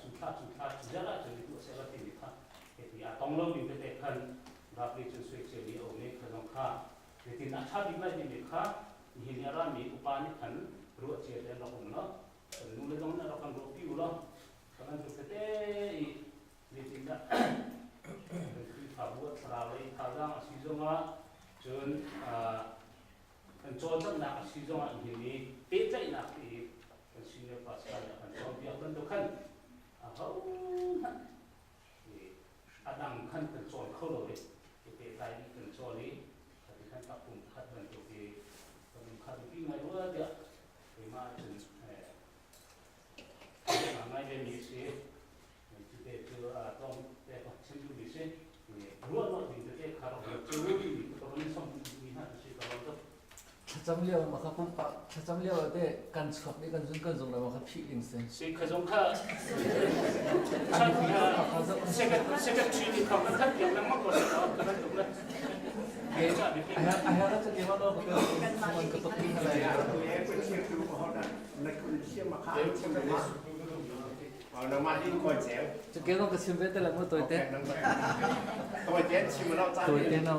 Speaker 4: cu thla cu thla cu zel ahcun i tuah seh law timi kha hiti a tong lo ding tete khan draft cun suai cia mi a um i kha zong kha zeitin a ṭha bik lai timi kha nihin ni a rami upa nih khan ruah cia te an rak um lo kan nu le zong nih rak kan ruahpi u law kan bantuk tete i zeitindah kan Khrihfabu a thlarau lei thazaang a si zongah cun kan cawlcanghnak a si zongah nihin ni pehtlaihnak i kan senior pastor nih a kan cawnpiak bantuk khan ahohmanh a dang khan kan cawn kho lo i i pehtlai dih kan cawn i khati khan takpum khat bantuk i kan um kha biapi ngai rua tiah keimah ahcun ngai ve mi si cute cu tlawm te ka chim duhmi si. Ruah lo ding tete kha rak cu timi ka van som mi hna si ka lo tuk.
Speaker 7: Thlacam lio ma kha pumpak thlacam lio te kan chuak dih kan zun kan zung lo ma kha phih ding si.
Speaker 4: Si kha zong kha secretary nih kha kan khat piak lengmang ko si ka kan tuk le.
Speaker 7: A her a cake ma lo ka ka tuk ding lai. Cake zong ka chim ve te la mu toi te. Toi te no.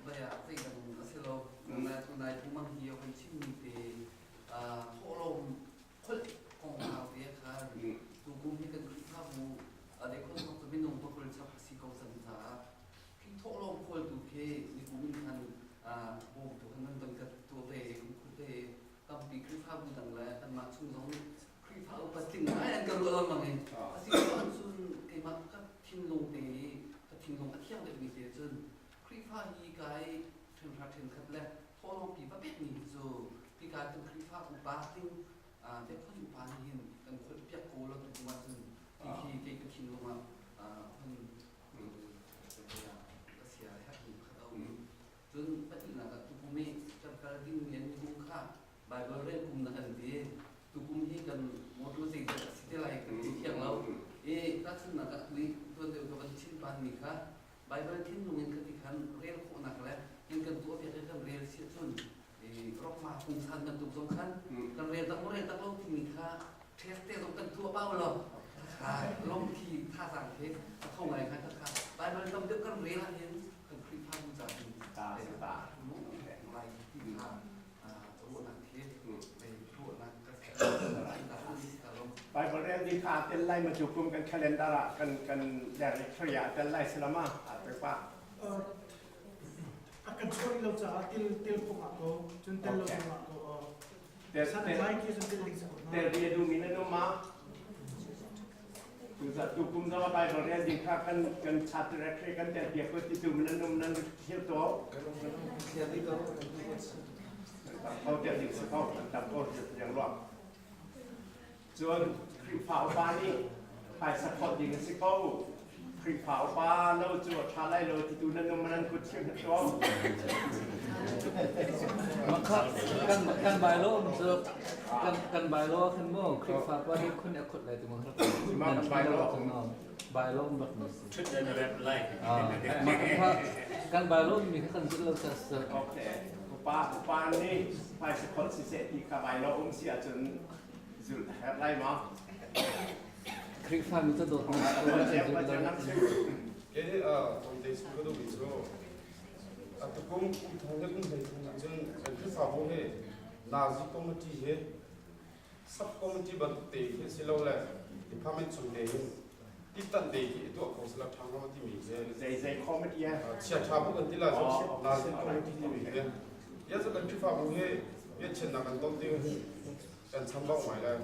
Speaker 3: Baya zei kan a si lo nai tunai phungmang hi kan chimmi te thawhlawm kholh kongkau te khan tukum hi kan Khrihfabu de khon thok cu minung pakul chap a si ko cang caah khi thawhlawm khawltu khi nikum in khan bawmtu khan nan van ka tuah ve kan khul ve tampi Khrihfabu dang le kanmah chung zong Khrihfa upa tling ngai an ka ruah lengmang i a si ko ahcun keimah ka thinlung te i ka thinlung a thiang deuhmi te cun Khrihfa hi kai ṭhenhra ṭhenkhat le thawhlawmpi va pekmi hi cu hika kan Khrihfa upa ting biakhon upa nih hin kan kholh piak ko lo tu kum ahcun ti khi kei ka thinlung ah hun ka sia herhmi pakhat a um. Cun pahnihnak ah tukum i kan kal dingmi an minung kha Baibal rel kum na kan ti. Tukum hi kan motor zeizat a si te lai kan ti thiang lo. I tahchunhnak ah tui tuan deuh ka van chim panmi kha Baibal thinlung in khati khan rel khawhnak le in kan tuahpiak i kan rel si ahcun rokma pungsan bantuk zong khan kan rel tak rel tak lo timi kha test te zong kan tuah pau lo lungthi thazaang khi a tho ngai kha kha Baibal tam deuh kan rel ahhin kan Khrihfabu ca in lai ti kha ruahnak khi ruahnak
Speaker 1: Bible rel di kha tel lai ma cu kum kan calendar ah kan kan der thria tel lai silama a pe pa.
Speaker 8: A kan chuah lo caah til til phung ah ko cun tel lo zong ah ko san lai khi cun tel ding sa ko.
Speaker 1: Tel bi du mi na no ma tu za tu kum zama Bible rel ding kha kan kan chat directory kan tel bia ko ti tu mi na num nan thil to ko tel ding sa ko tam ko yang lo. Cun Khrihfa upa nih phaisa khawt ding a si ko. Khrihfa upa lo cu a ṭha lai lo titu nan um nan kut chim hna tuah.
Speaker 7: Makha kan kan bai lo um cu kan kan bai lo khan mo Khrihfa pa nih khun a khut lai tu mo
Speaker 1: nan bai lo
Speaker 7: bai lo um bak mi si.
Speaker 9: Thut dan rep lai.
Speaker 7: Makha kan bai lo mi kha kan zut lo sa sa.
Speaker 1: Okay. Upa upa nih phaisa khawt siseh ti kha bai lo um si ahcun zulh a herh lai maw?
Speaker 7: Khrihfami cu dawtnak
Speaker 2: Ke tawite chung ka duhmi cu atukum kum thong le kum hlei thum cun kan Khrihfabu hi Nazi committee hi sub committee bantuk te khi si lo le department chung te hin titan te khi tuah kho sila ṭha hnga timi hi
Speaker 1: Zei zei committee ah?
Speaker 2: Chia ṭha bu kan ti la cu Nazi committee timi hi ya cu kan Khrihfabu hi biachennak kan ton ding kan chambau ngai lai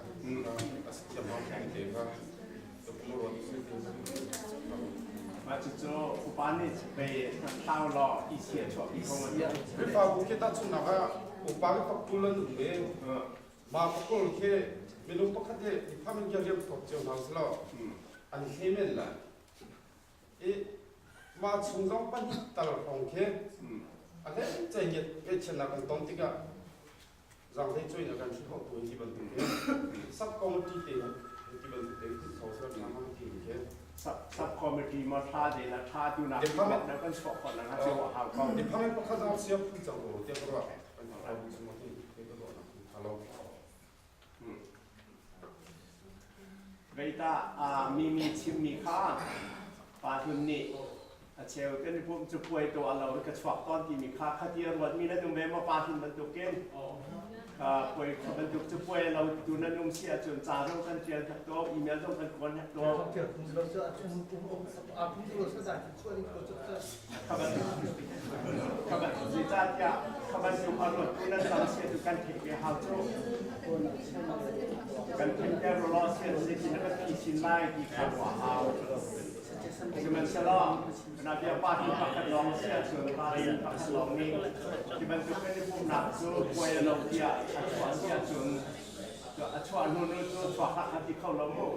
Speaker 2: a si thiam hau mi te kha ruat
Speaker 1: Mah cucu upa nih bei thlau law i sia chuah pi ko.
Speaker 2: Khrihfabu khi tahchunhnak ah upa khi pakul an um i mah pakul khi minung pakhat hi department khi rian thawk cio hna selaw an hle men lai. I mah chung zong pahnih tal hrawng khi a hlei cei ngiat ngaihchiatnak kan ton tikah Zaanghlei cuai na kan hrilh tu hi bantuk hi sub committee te hi ti bantuk te hi tho sa tha ma ti hi.
Speaker 1: Sub committee ma tha de la tha tu na na kan chuah khon na che wa hau ko.
Speaker 2: Department pakhat zong siam phu chang ko te ko kan ha bu chu ma ti te ko na halo.
Speaker 1: Veita mi mi chim mi kha pa hlun nih a cheu kan i pum cu puai to a lo ka chuak tawn timi kha khatia ruat mi nan um ve maw pa hlun bantukin puai kha bantuk cu puai lo tu nan um si ahcun ca zong kan tial hek to email zong kan kuan hek to zeicahtiah kha bantuk a ruat tu nan tam si tu kan theih ve hau cu kan theihter law si zeitin kan phisin lai ti kha ruah hau. Sihmanhsehlaw nabia pa hi pakhat lawng si ahcun pa in pakhat lawng nih hi bantuk kan i pumhnak cu puai a lo tiah a chuah si ahcun a chuah hnu nu cu chuak hlah kha ti kho lo mu.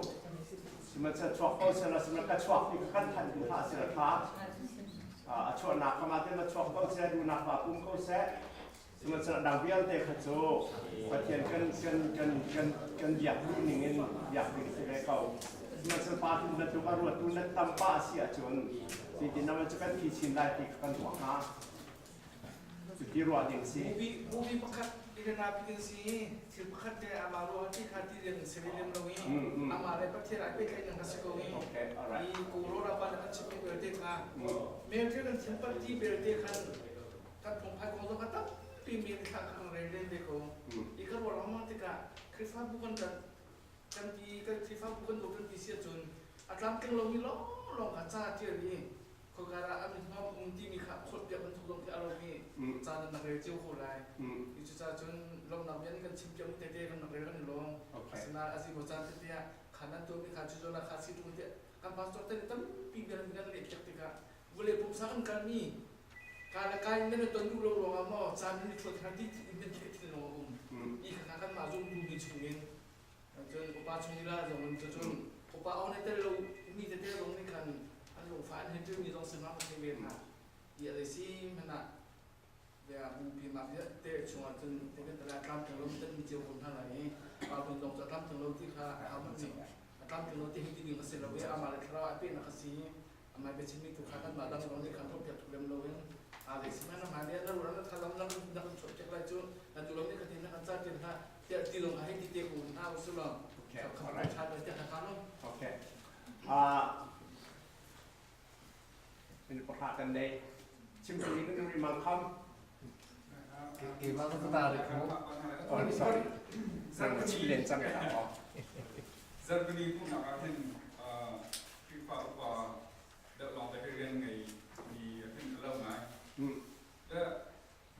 Speaker 1: Sihmanhsehlaw chuak ko seh law sihmanhsehlaw ka chuak ti kha kan thanh tu hlah seh law ṭha. A chuahnak kha mah tein chuak ko seh, duhnak pa pum ko seh. Sihmanhsehlaw dang vialte kha cu Pathian kan kan kan kan kan biak duh ning in biak ding si ve ko. Sihmanhsehlaw pa tu bantuk a ruattu nan tam pah a si ahcun zeitin naman cu kan thi chin lai ti kha kan ruah hnga. Cuti ruah ding si.
Speaker 3: Movie movie pakhat irana pi kan si thil pakhat te amah ruah ti kha ti ding si lem lo i amah le Pathian ai pehtlaih nang ka si ko i i ko ro ra pa na kan chimmi belte kha mel thil kan thil pat ti belte khan kan phungphai kong zong kha tampi mi thla kan rel len ve ko i ka ruah lengmang tikah Khrihfabu kan kan kan ti kan Khrihfabu kan do kan ti si ahcun a tlamtling lomi lawnglawng kha ca tial i khoika ah an hmawm um timi kha khawt piak bantuk zong khi a lo mi ca nan rak rel cio ko lai. I cucaah cun lawmhnak bia nih kan chim piak mi tete kan rak rel kan i lawm. Asinain a zimaw caan tete ah kha nan tuahmi kha cu zawn ah kha si ṭung tiah kan pastor te nih tampi bia kan leh piak tikah vawlei pumsa kan kalmi ka le kai nan i ton duh lo ruangah maw caan nan i ṭhuat hna ti in nan theh thin lawng a um. I khakha kanmah zumtu mi chungin cun upa chung lila zong in cun upa aw nih tel lo mi tete zong nih khan an lungfah an hei mi zong sinah kan thei ve hna ti a si hmanh ah bia bupi mak te chungah cun te kan tala tlamtling lo tan mi cio ko hna lai i pa phun zong cu a tlamtling lo ti kha a man nih a tlamtling lo ti hi ti ding a si lo i amah le thlarau a pehnak a si amah biachim mi tu kha kan mah dang zong nih khan tuah piak tuk lem lo in a le si man amah nih na ruah na thalam na na kan chuah piak lai cu na tu lo nih ka tin na kan ca tin hna tiah ti lawng hei ti te ko hna usu law.
Speaker 1: Okay, all right. Okay. In pakha kan nei. Chim tu ni kan ri mang kham.
Speaker 7: Ke ma ka ta re ko.
Speaker 1: Oh, sorry. Zan chi len chang ya oh.
Speaker 9: Zarkani pum nak ah hin Khrihfa upa deuh lawng te rian ngei mi hin a lo ngai.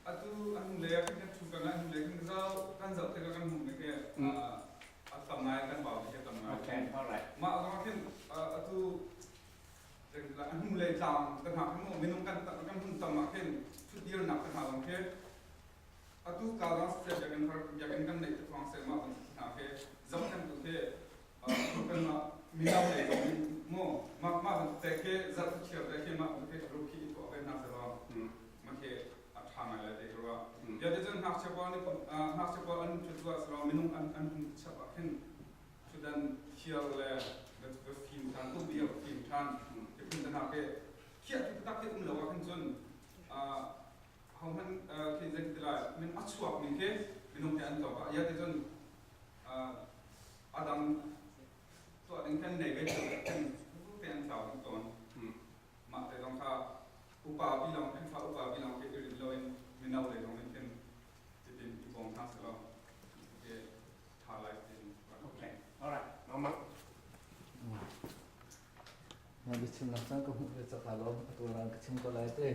Speaker 9: Atu an le kan kan thu kan an le kan zau kan zau te kan hmuh ne ke a tam ngai kan bau te tam ngai.
Speaker 1: Okay, all right.
Speaker 9: Mah zong khin atu an hnu lei tlang kan ha kan minung kan kan hun tam ah khin thutdir nak kan ha zong khi atu ka zong se biakinn har biakinn kan neih te thawng se ma kan hna ke zong kan tu ke kan ma mino lei zong mo ma ma te ke zat thiar te ke ma ke ru khi to ke na se lo ma ke a tha ngai lai te ruwa ya te cun ngakchia pawl nih ngakchia pawl an thut zuwa se lo minung an an hun chap ah khin Sudan thiar le va fim than uk bia fim than ti phun te hna ke khiah tu tak te um lo ah khin cun ho hman khi zei ti lai min a chuak mi khi minung he an tlawk ah ya ti cun adang tuah ding khan nei ve kan te an tlau ding tawn mah te zong kha upa bi long Khrihfa upa bi long ke i rin loin mino lei zong in khin titin i bawm hna selaw ke tha lai tin.
Speaker 1: Okay, all right, mama.
Speaker 7: Na biachimnak cang ka hmuh ve cak lo atu ran ka chim ko lai te.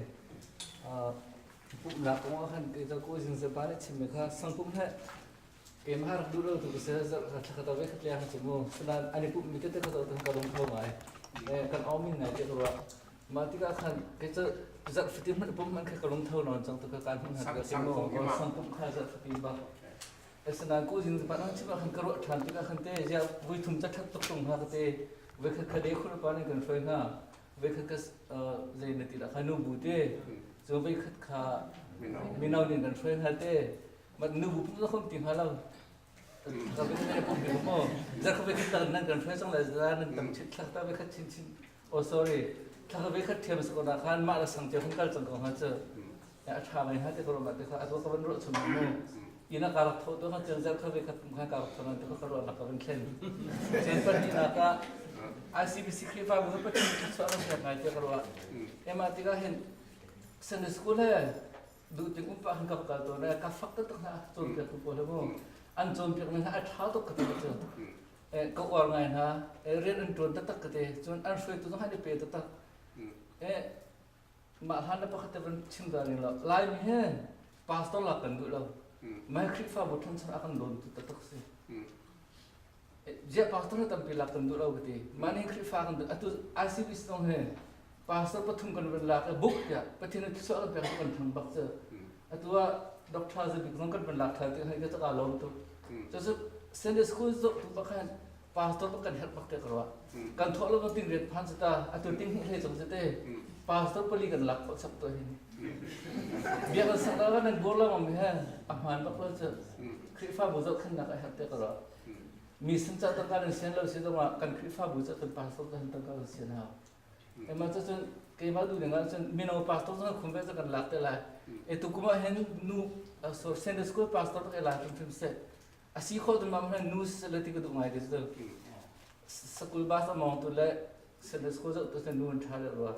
Speaker 7: Pumhnak kong ah khan kei cu ko zing se pa nih chim kha sangpum he keimah rak duh lo tu ka se zarh kha thla kha ve khat liang cu mu sanan ani pum mi tete ka to ka lung tho ngai kan awmin ngai te ka ruah mah tikah khan kei cu zarh fatin hmanh pum hmanh kha ka lung tho nawn cang tu ka kan hmun ha ka sim sangpum kha zarh fatin ba Asinain kuzing pa nang chim ah khan ka ruah ṭhan tikah khan te ziah vui thum ca ṭhat tuk tung hna ka te voi khat kha de khur pa nih kan hruai hna voi khat ka zei na ti lah kha nu bu te cu voi khat kha mino nih kan hruai hna te mat nu bu pum khom ti hnga lo ka ve khat pum bi mo zar kha ve khat tan nan kan hruai cang lai za nan tam chit thlak ta ve khat chin chin oh sorry thlak ve khat thiam sa ko na khan mah la sang che khun kal cang ko ha chu a ṭha ngai ha te ka ruah te kha a ka van ruah chung mu ina ka rak tho to kha cun zer kha ve khat kha ka rak tho nan te ka ruah nak ka van thlen cun pahnih nak ah ICBC Khrihfabu he pathian thluachuah kan pek ngai te ka ruah ema tikah hin Sunday school he duh ting um pa han kap kal to na ka fak tak na cawnpiak tu pawl he mu an cawnpiak ning a ṭha tuk ka ti cu ka uar ngai hna rian an ṭuan taktak ka ti cun an hruaitu zong han i pe taktak Mah hlan le pakhat te van chim ta ning lo. Laimi hi pastor lak kan duh lo. Mai Khrihfabu ṭhanchon a kan dawn tu taktak si. Ziah pastor hi tampi lak kan duh lo ka ti. Mah nih Khrihfa kan duh. Atu ICBC zong hi pastor pathum kan van lak i buk tiah Pathian nih thluachuah kan pek kan thang bak cu. Atu ah Dr. Zabik zong kan van lak ṭhan ti hei ka cak aa lawm tuk. Cucu Sunday school zoh tu pakhat. Pastor bak kan herh bak te ka ruah. Kan thawh lo ting riat phan ta atu ting hi hlei cong te pastor pali kan lak khawh chap to hin. Bia kan sak la nan bur la mam he a hmaan bak lo cu. Khrihfabu zohkhennak a herh te ka ruah. Mi sin ca tangka nan sian lo si zongah kan Khrihfabu ca kan pastor kan tangka kan sian hau. Emah cu cun keimah duh ning ahcun mino pastor zong khum ve kan lak te lai. E tu kum ah hin nu so Sunday school pastor tak la tum hrim se. A si kho tu mam hin nu se le ti ka duh ngai te cu. Sakul bus among tu le Sunday school zoh tu nu an tha le rua.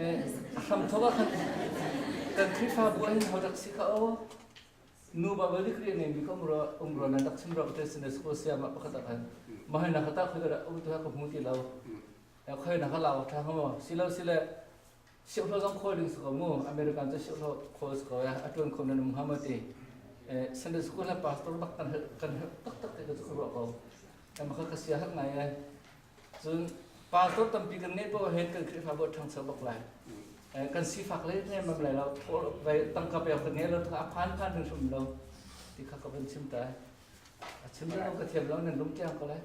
Speaker 7: E hram thok ah khan kan Khrihfabu ah hin ho rak si kha o. Nu ba balik ri nei mi ka umro umro na rak chim ro te Sunday school siam ah pakhat ah khan. Mahai na khata khoi da um tu ha ka hmu ti lo. Khoi na ka lau tha mo silo sile siuhlo zong khawi ding si ko mu American cu siuhlo khawi si ko ya a tuan kho nan um hnga ma ti Sunday school le pastor bak kan kan herh taktak te ka cu ka ruah ko ma ka sia hak ngai ai cun pastor tampi kan ngei po hen kan Khrihfabu ṭhangcho bak lai kan sifak le ne mam lai lo vai tangka pe kan ngei lo a phan phan hrim hrim lo ti kha ka van chim ta. A chim lo ka thiam lo nan lung tiang ko lai.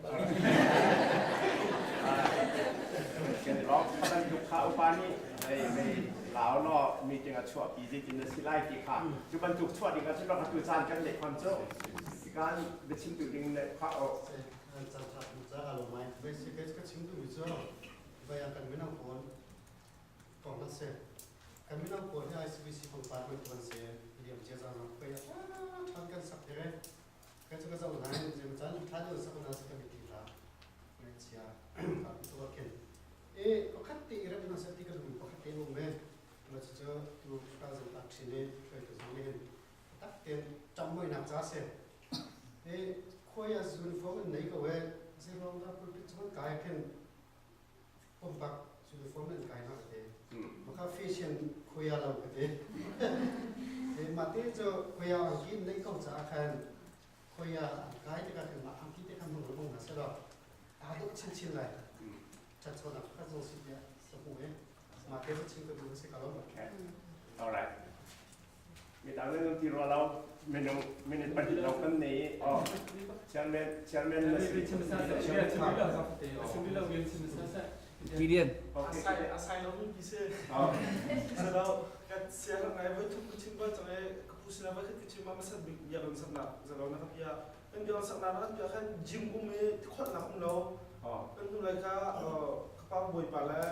Speaker 1: Kan lawng bantuk kha upa nih mei mei lau law meeting a chuah pi zeitin na si lai ti kha cu bantuk chuah ding ah cun rak atu caan kan neih kham cu tikan biachim tu ding le kha o
Speaker 10: caan tha tu ca lo mai basic ka chim tu mi cu vaya kan minang pawl kong na se Kan mino pawl hi ICBC pangpar bantuk an si. Liam cia cang hna pei ṭhan kan sak dire. Kai cu ka zoh nain zeimaw caan ṭha deuh sak na si ka mit ti hlah. Ngaihchia ka tu ah khin. E pakhat te i rem na se ti ka duh pakhat te um e. Ma cu cu tu ka zong tak ṭhin i hruai tu zong nih hin tak ten ṭammuinak ca si. E khuai ah uniform an nei ko e. Zeiruang dah pulpit cung an kai khin pumpak uniform an kai na ka ti. Maka fashion khuya lo ka ti. Mah te cu khuya angki nei ko caah khan khuya an kai tikah khan mah angki te khan hmang lengmang hna selaw aa dawh chinchin lai. Ṭhanchonak pakhat zong si tiah ka hmu i mah te cu chim ka duh si ka lo.
Speaker 1: Okay. All right. Midang nan ti rua lo minung minute pahnih lawng kan nei oh chairman chairman na si.
Speaker 7: Gideon.
Speaker 8: Asai asai lo mi pi se. Salo ka sia ngai voi thum ka chim ba chang e ka pu sina voi khat ka chim ma masat bik bia kan sak na zalo na ka pia kan bia sak na kan pia khan gym um e khot na um lo kan nu lai ka ka pa boi pa le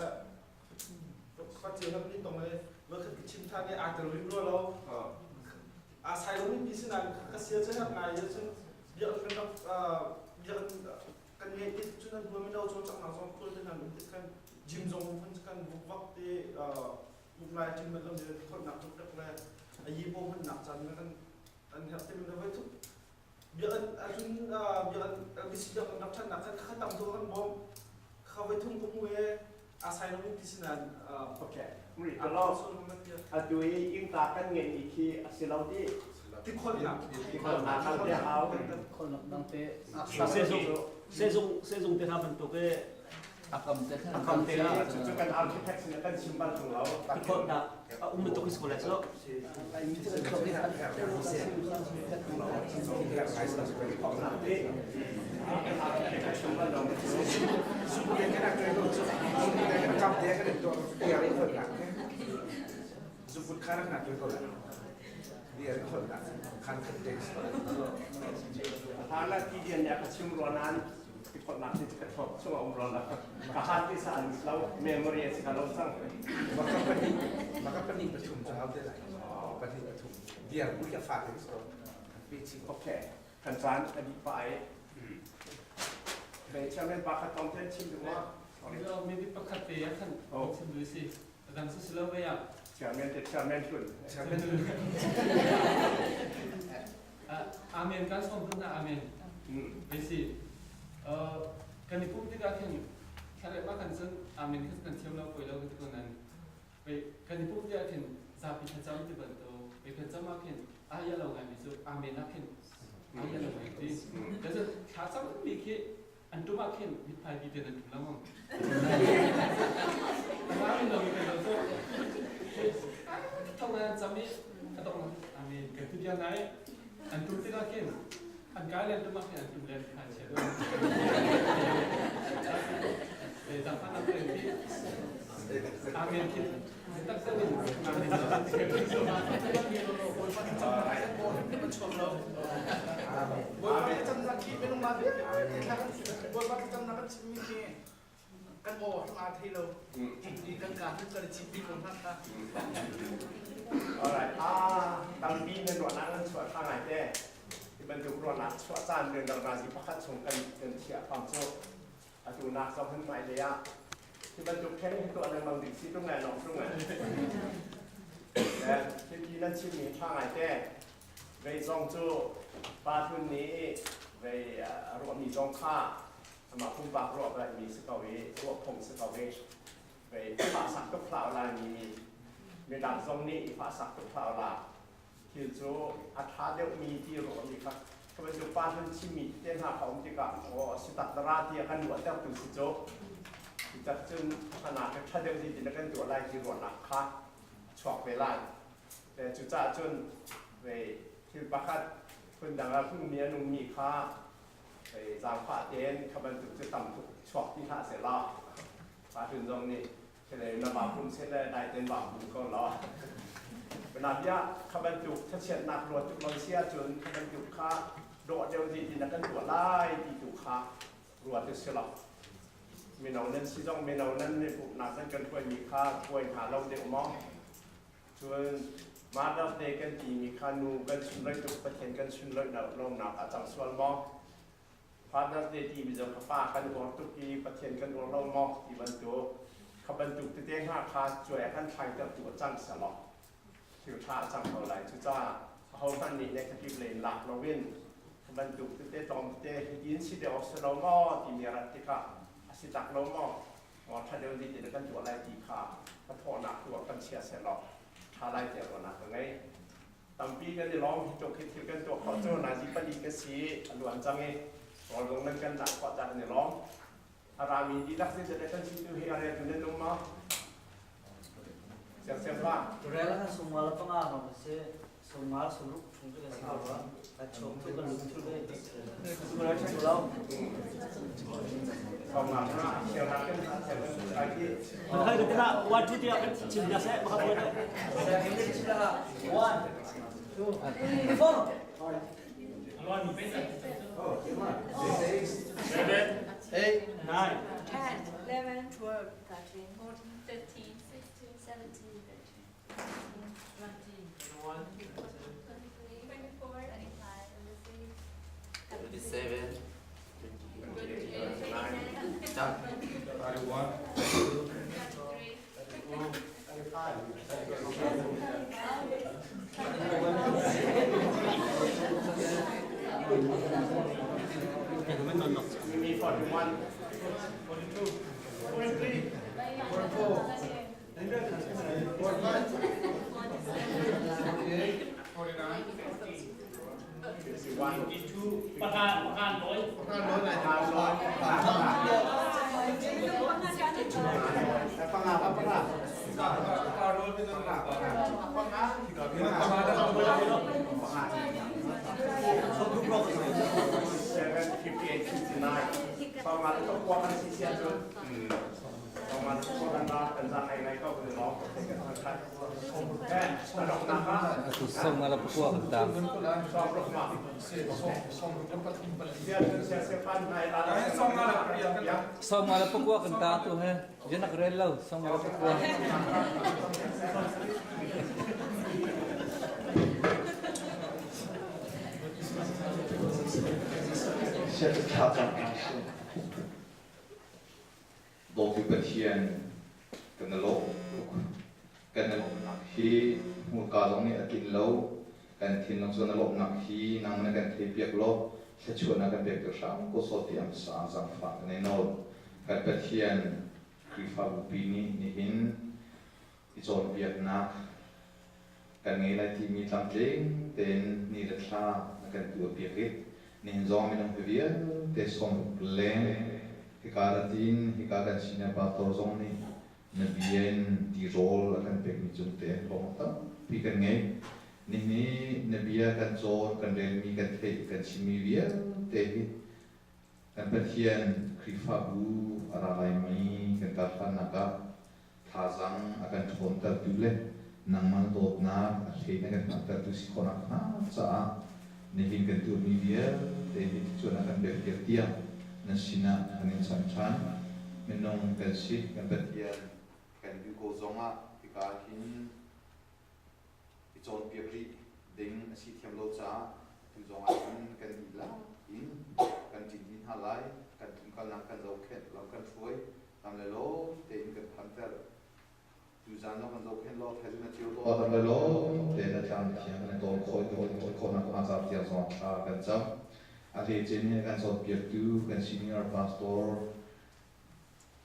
Speaker 8: Khuacia lam nih tong le voikhat ka chim than i aa tel rim rua lo. Aa sai lomi pi sinain ka sia cu herh ngai i cun biakinn kan rak biakinn kan ngeih ti cun an hnu mino cawlcanghnak zong khual te hna um tik khan gym zong hun kan vukvak te vuk lai gym lo ni khonnak tuk tek le a yi po hmannak caan kan an herh ti min voi thuk biakinn ahcun biakinn LBC biakinn rak ṭhannak khan kha tam deuh kan bawmh. Kha voi thum ka hmu i aa sai lomi ti si nain
Speaker 1: Okay. Alo, atu i ingta kan ngeihmi khi a si lo ti.
Speaker 8: Tikholnak.
Speaker 1: Tikholnak kan te hau.
Speaker 11: Kholnak dang te. Sehzung sehzung sehzung te hna bantuk i
Speaker 7: akam te khan
Speaker 11: akam te
Speaker 1: Cu kan architect sin kan chim bal tung lo.
Speaker 11: Tikholnak a um bantuk is ko lai cu.
Speaker 12: Zuput khan na tuai ko lai. Bia khol na khan khat te.
Speaker 1: Hala ti dian ya ka chim ro nan ti khol nak ti ka thok chung um ro na ka han ti sa an lo memory si ka lo sang.
Speaker 12: Maka pani maka pani pathum cha hau te lai. Pani pathum. Dia bu ka fa te so. Pi chi.
Speaker 1: Okay. Kan caan a dih pah i chairman pa khat tong te chim duh ma?
Speaker 2: Maybe pakhat te ah khan chim duh si. Dang si silo ve ah.
Speaker 1: Chairman te chairman hlun.
Speaker 2: Chairman hlun. Amen kan som na amen. Ve si. Kan i pum tikah khin thlareh ma kan cun amen kha kan thiam lo koi lo ti ko nan ve kan i pum tikah khin zapi thlacam ti bantuk ve kan cam ah khin aya lo ngai mi cu amen ah khin aya lo ngai ti. Ka cun thlacam mi khi an tum ah khin mithmai bi ten an tum lengmang. Amen lo mi kan lo cu. Thong an cam i a dong amen kan ti bia nai an tum tikah khin. An kai len tu mak an tum len khan che do. Le zang phan am len ti. Amen ki. Tak sa min.
Speaker 3: Bawipa thlacamnak khi minung mah vialte thla kan Bawipa thlacamnak kan chimmi khi kan aw hram aa thei lo. Kan ka kan kan chim bik ko hna kha.
Speaker 1: Alright. Ah, tampi nan ruahnak nan chuah tha ngai te. Hi bantuk ruahnak chuah caan rian razi pakhat chung kan kan thiah fam cu. Atu nak zong hin mai le ah hi bantuk theng hi tuah lengmang ding si tung ngai long tung ngai. Hi ti nan chimmi tha ngai te. Vei zong cu pa hlun nih vei a ruahmi zong kha amah pumpak ruah mi si ko i ruah phung si ko i vei fahsak tuk hlah lai mi midang zong nih i fahsak tuk hlah la thil cu a ṭha deuhmi ti ruahmi kha ka bantuk pa hlun chimmi te hna kha um tikah aw si tak dara ti a kan ruahtertu si cu cucak cun hana ka ṭha deuh ti na kan tuah lai ti ruahnak kha a chuak ve lai. Cucaah cun thil pakhat phundang ah hmuhmi a nungmi kha zaangfah tein kha bantuk cu tam tuk chuak ti hlah seh law pa hlun zong nih khelei na va pum seh le dai tein va pum ko law Banabia kha bantuk thachiatnak ruat tuk lo si ahcun kha bantuk kha dawh deuh ti ti na kan tuah lai ti tu kha ruat u si lo. Mino nan si zong mino nan mi pumhnak nan kan hruaimi kha hruai hna lo deuh maw? Cun Mother's Day kan timi kha nu kan sunlawih tuk Pathian kan sunlawih lonak a cang sual maw? Father's Day timi zong kha pa kan uar tuk i Pathian kan uar lo maw ti bantuk kha bantuk tete hna kha cuai a kan thlaitertu a cang selaw thil ṭha a cang ko lai. Cucaah ahohmanh nih negative lei in lak loin kha bantuk tete tlawm tete hitin si deuh awk si lo maw timi a rat tikah a si tak lo maw? Ṭha deuh dih in kan tuah lai ti kha ka thawhnak tu ah kan chia sehlaw ṭha lai tiah ruahnak ka ngei. Tampi kan i lawm hi tluk hi thil kan tuah khawh cu nazi pali ka si a luan cang i rawl zong nan kan dah khawh caan kan i lawm. A rami dihlak zeidah kan si tu hi a reltu nan um maw? Siang siang pa.
Speaker 7: Rel kan sungmal panga hrawng si. Sungmal sumruk chung cu kan si ko rua. Kan chuak cu kan lung cu ve.
Speaker 11: Hai ka tina 1 2 tiah kan chim na seh baka boleh.
Speaker 7: One, two, four.
Speaker 11: 7 8 9
Speaker 13: 10, 11, 12, 13, 14, 15, 16, 17, 18, 19, 23, 24, 25, 26,
Speaker 14: 27,
Speaker 13: 28,
Speaker 14: 29,
Speaker 9: 31,
Speaker 13: 33,
Speaker 1: มี 41
Speaker 8: 42 43 44 45
Speaker 9: 49,
Speaker 1: 51
Speaker 4: ประการประการร้อย
Speaker 10: ประการร้อยประการประการ
Speaker 1: 7 58 59ประมาณก็กลัวกันเสียจนประมาณกลัวกันกันจะไงก็คือร้องกันทั้งแค่สนุกนะครับ
Speaker 7: Song ala pukua kan ta.
Speaker 1: ชอบรกมาเสียเสียเสียปันในร้าน
Speaker 7: Song ala pukua kan ta tu he. Jenak rel lo song ala pukua.
Speaker 15: Dawtu Pathian kan i lawm tuk. Kan i lawmhnak hi hmurka zong nih a tlinh lo. Kan thinlung cu na lawmhnak hi nang na kan theipiak law thluachuah na kan pek piak hram ko sawh ti am sa zaangfah kan i nawl. Kan Pathian Khrihfabu pi nih nihin i cawnpiaknak kan ngei lai timi tlamtling tein ni le thla na kan tuahpiak i nihin zong minung hi vialte sawmruk leng hika ratin hika kan senior pastor zong nih na bia in tirawl a kan pekmi cung te lawm tampi kan ngei. Nihin na bia kan cawn, kan relmi, kan theih, kan chimmi vialte hi kan Pathian Khrihfabu a ra laimi kan karhlannak ah thazaang a kan ṭhawntertu le nangmah na dawtnak a hlei na kan hngalhtertu si khawh nakhnga caah nihin kan tuahmi vialte hi thluachuah na kan pekpiak tiah na sinah kan in chanh ṭhan. Minung kan si, kan Pathian kan duh ko zongah hika hin i cawnpiak rih ding a si thiam lo caah tu zong ah cun kan dihlak in kan ṭin dih hna lai. Kan tlunkalnak kan zohkhenh, lam kan hruai, lam le lawm tein kan phanter. Tuzaan zong kan zohkhenh law thaizing na cio law lam le lawm tein na tlang thiang kan i tawl khawh i tuan khawhnak hnga ca tiang zong thla kan cam. A hleice nih a kan cawnpiaktu kan senior pastor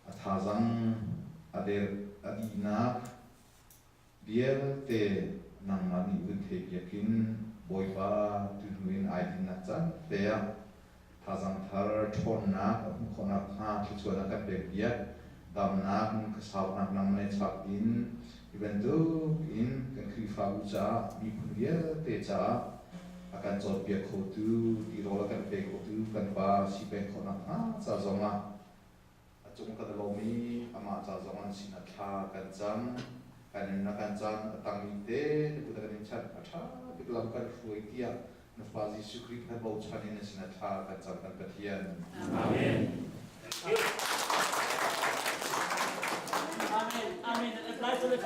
Speaker 15: a thazang a der a dihnak Vialte nangmah nih vun theipiak in Bawipa tuhnu in ai dinnak caan te ah thazaang thar ṭhawnnak a hmuh khawh nakhnga thluachuahnak kan pekpiak. Damnak nunkhasaunak nangmah nih chap in hi bantuk in kan Khrihfabu caah miphun vialte caah a kan cawnpiak khotu tirawl a kan pe khotu kan Pa si peng khawh nakhnga ca zongah A cung kan i lawm i amah ca zong an sinah thla kan cam. Kan in na kan cam a tangmi te na kut ah kan in chanh. A ṭha bik lam kan hruai tiah na fa Jesuh Khrih kha bochan in na sinah thla kan cam kan Pathian.
Speaker 4: Amen. Amen. Amen. Apply to the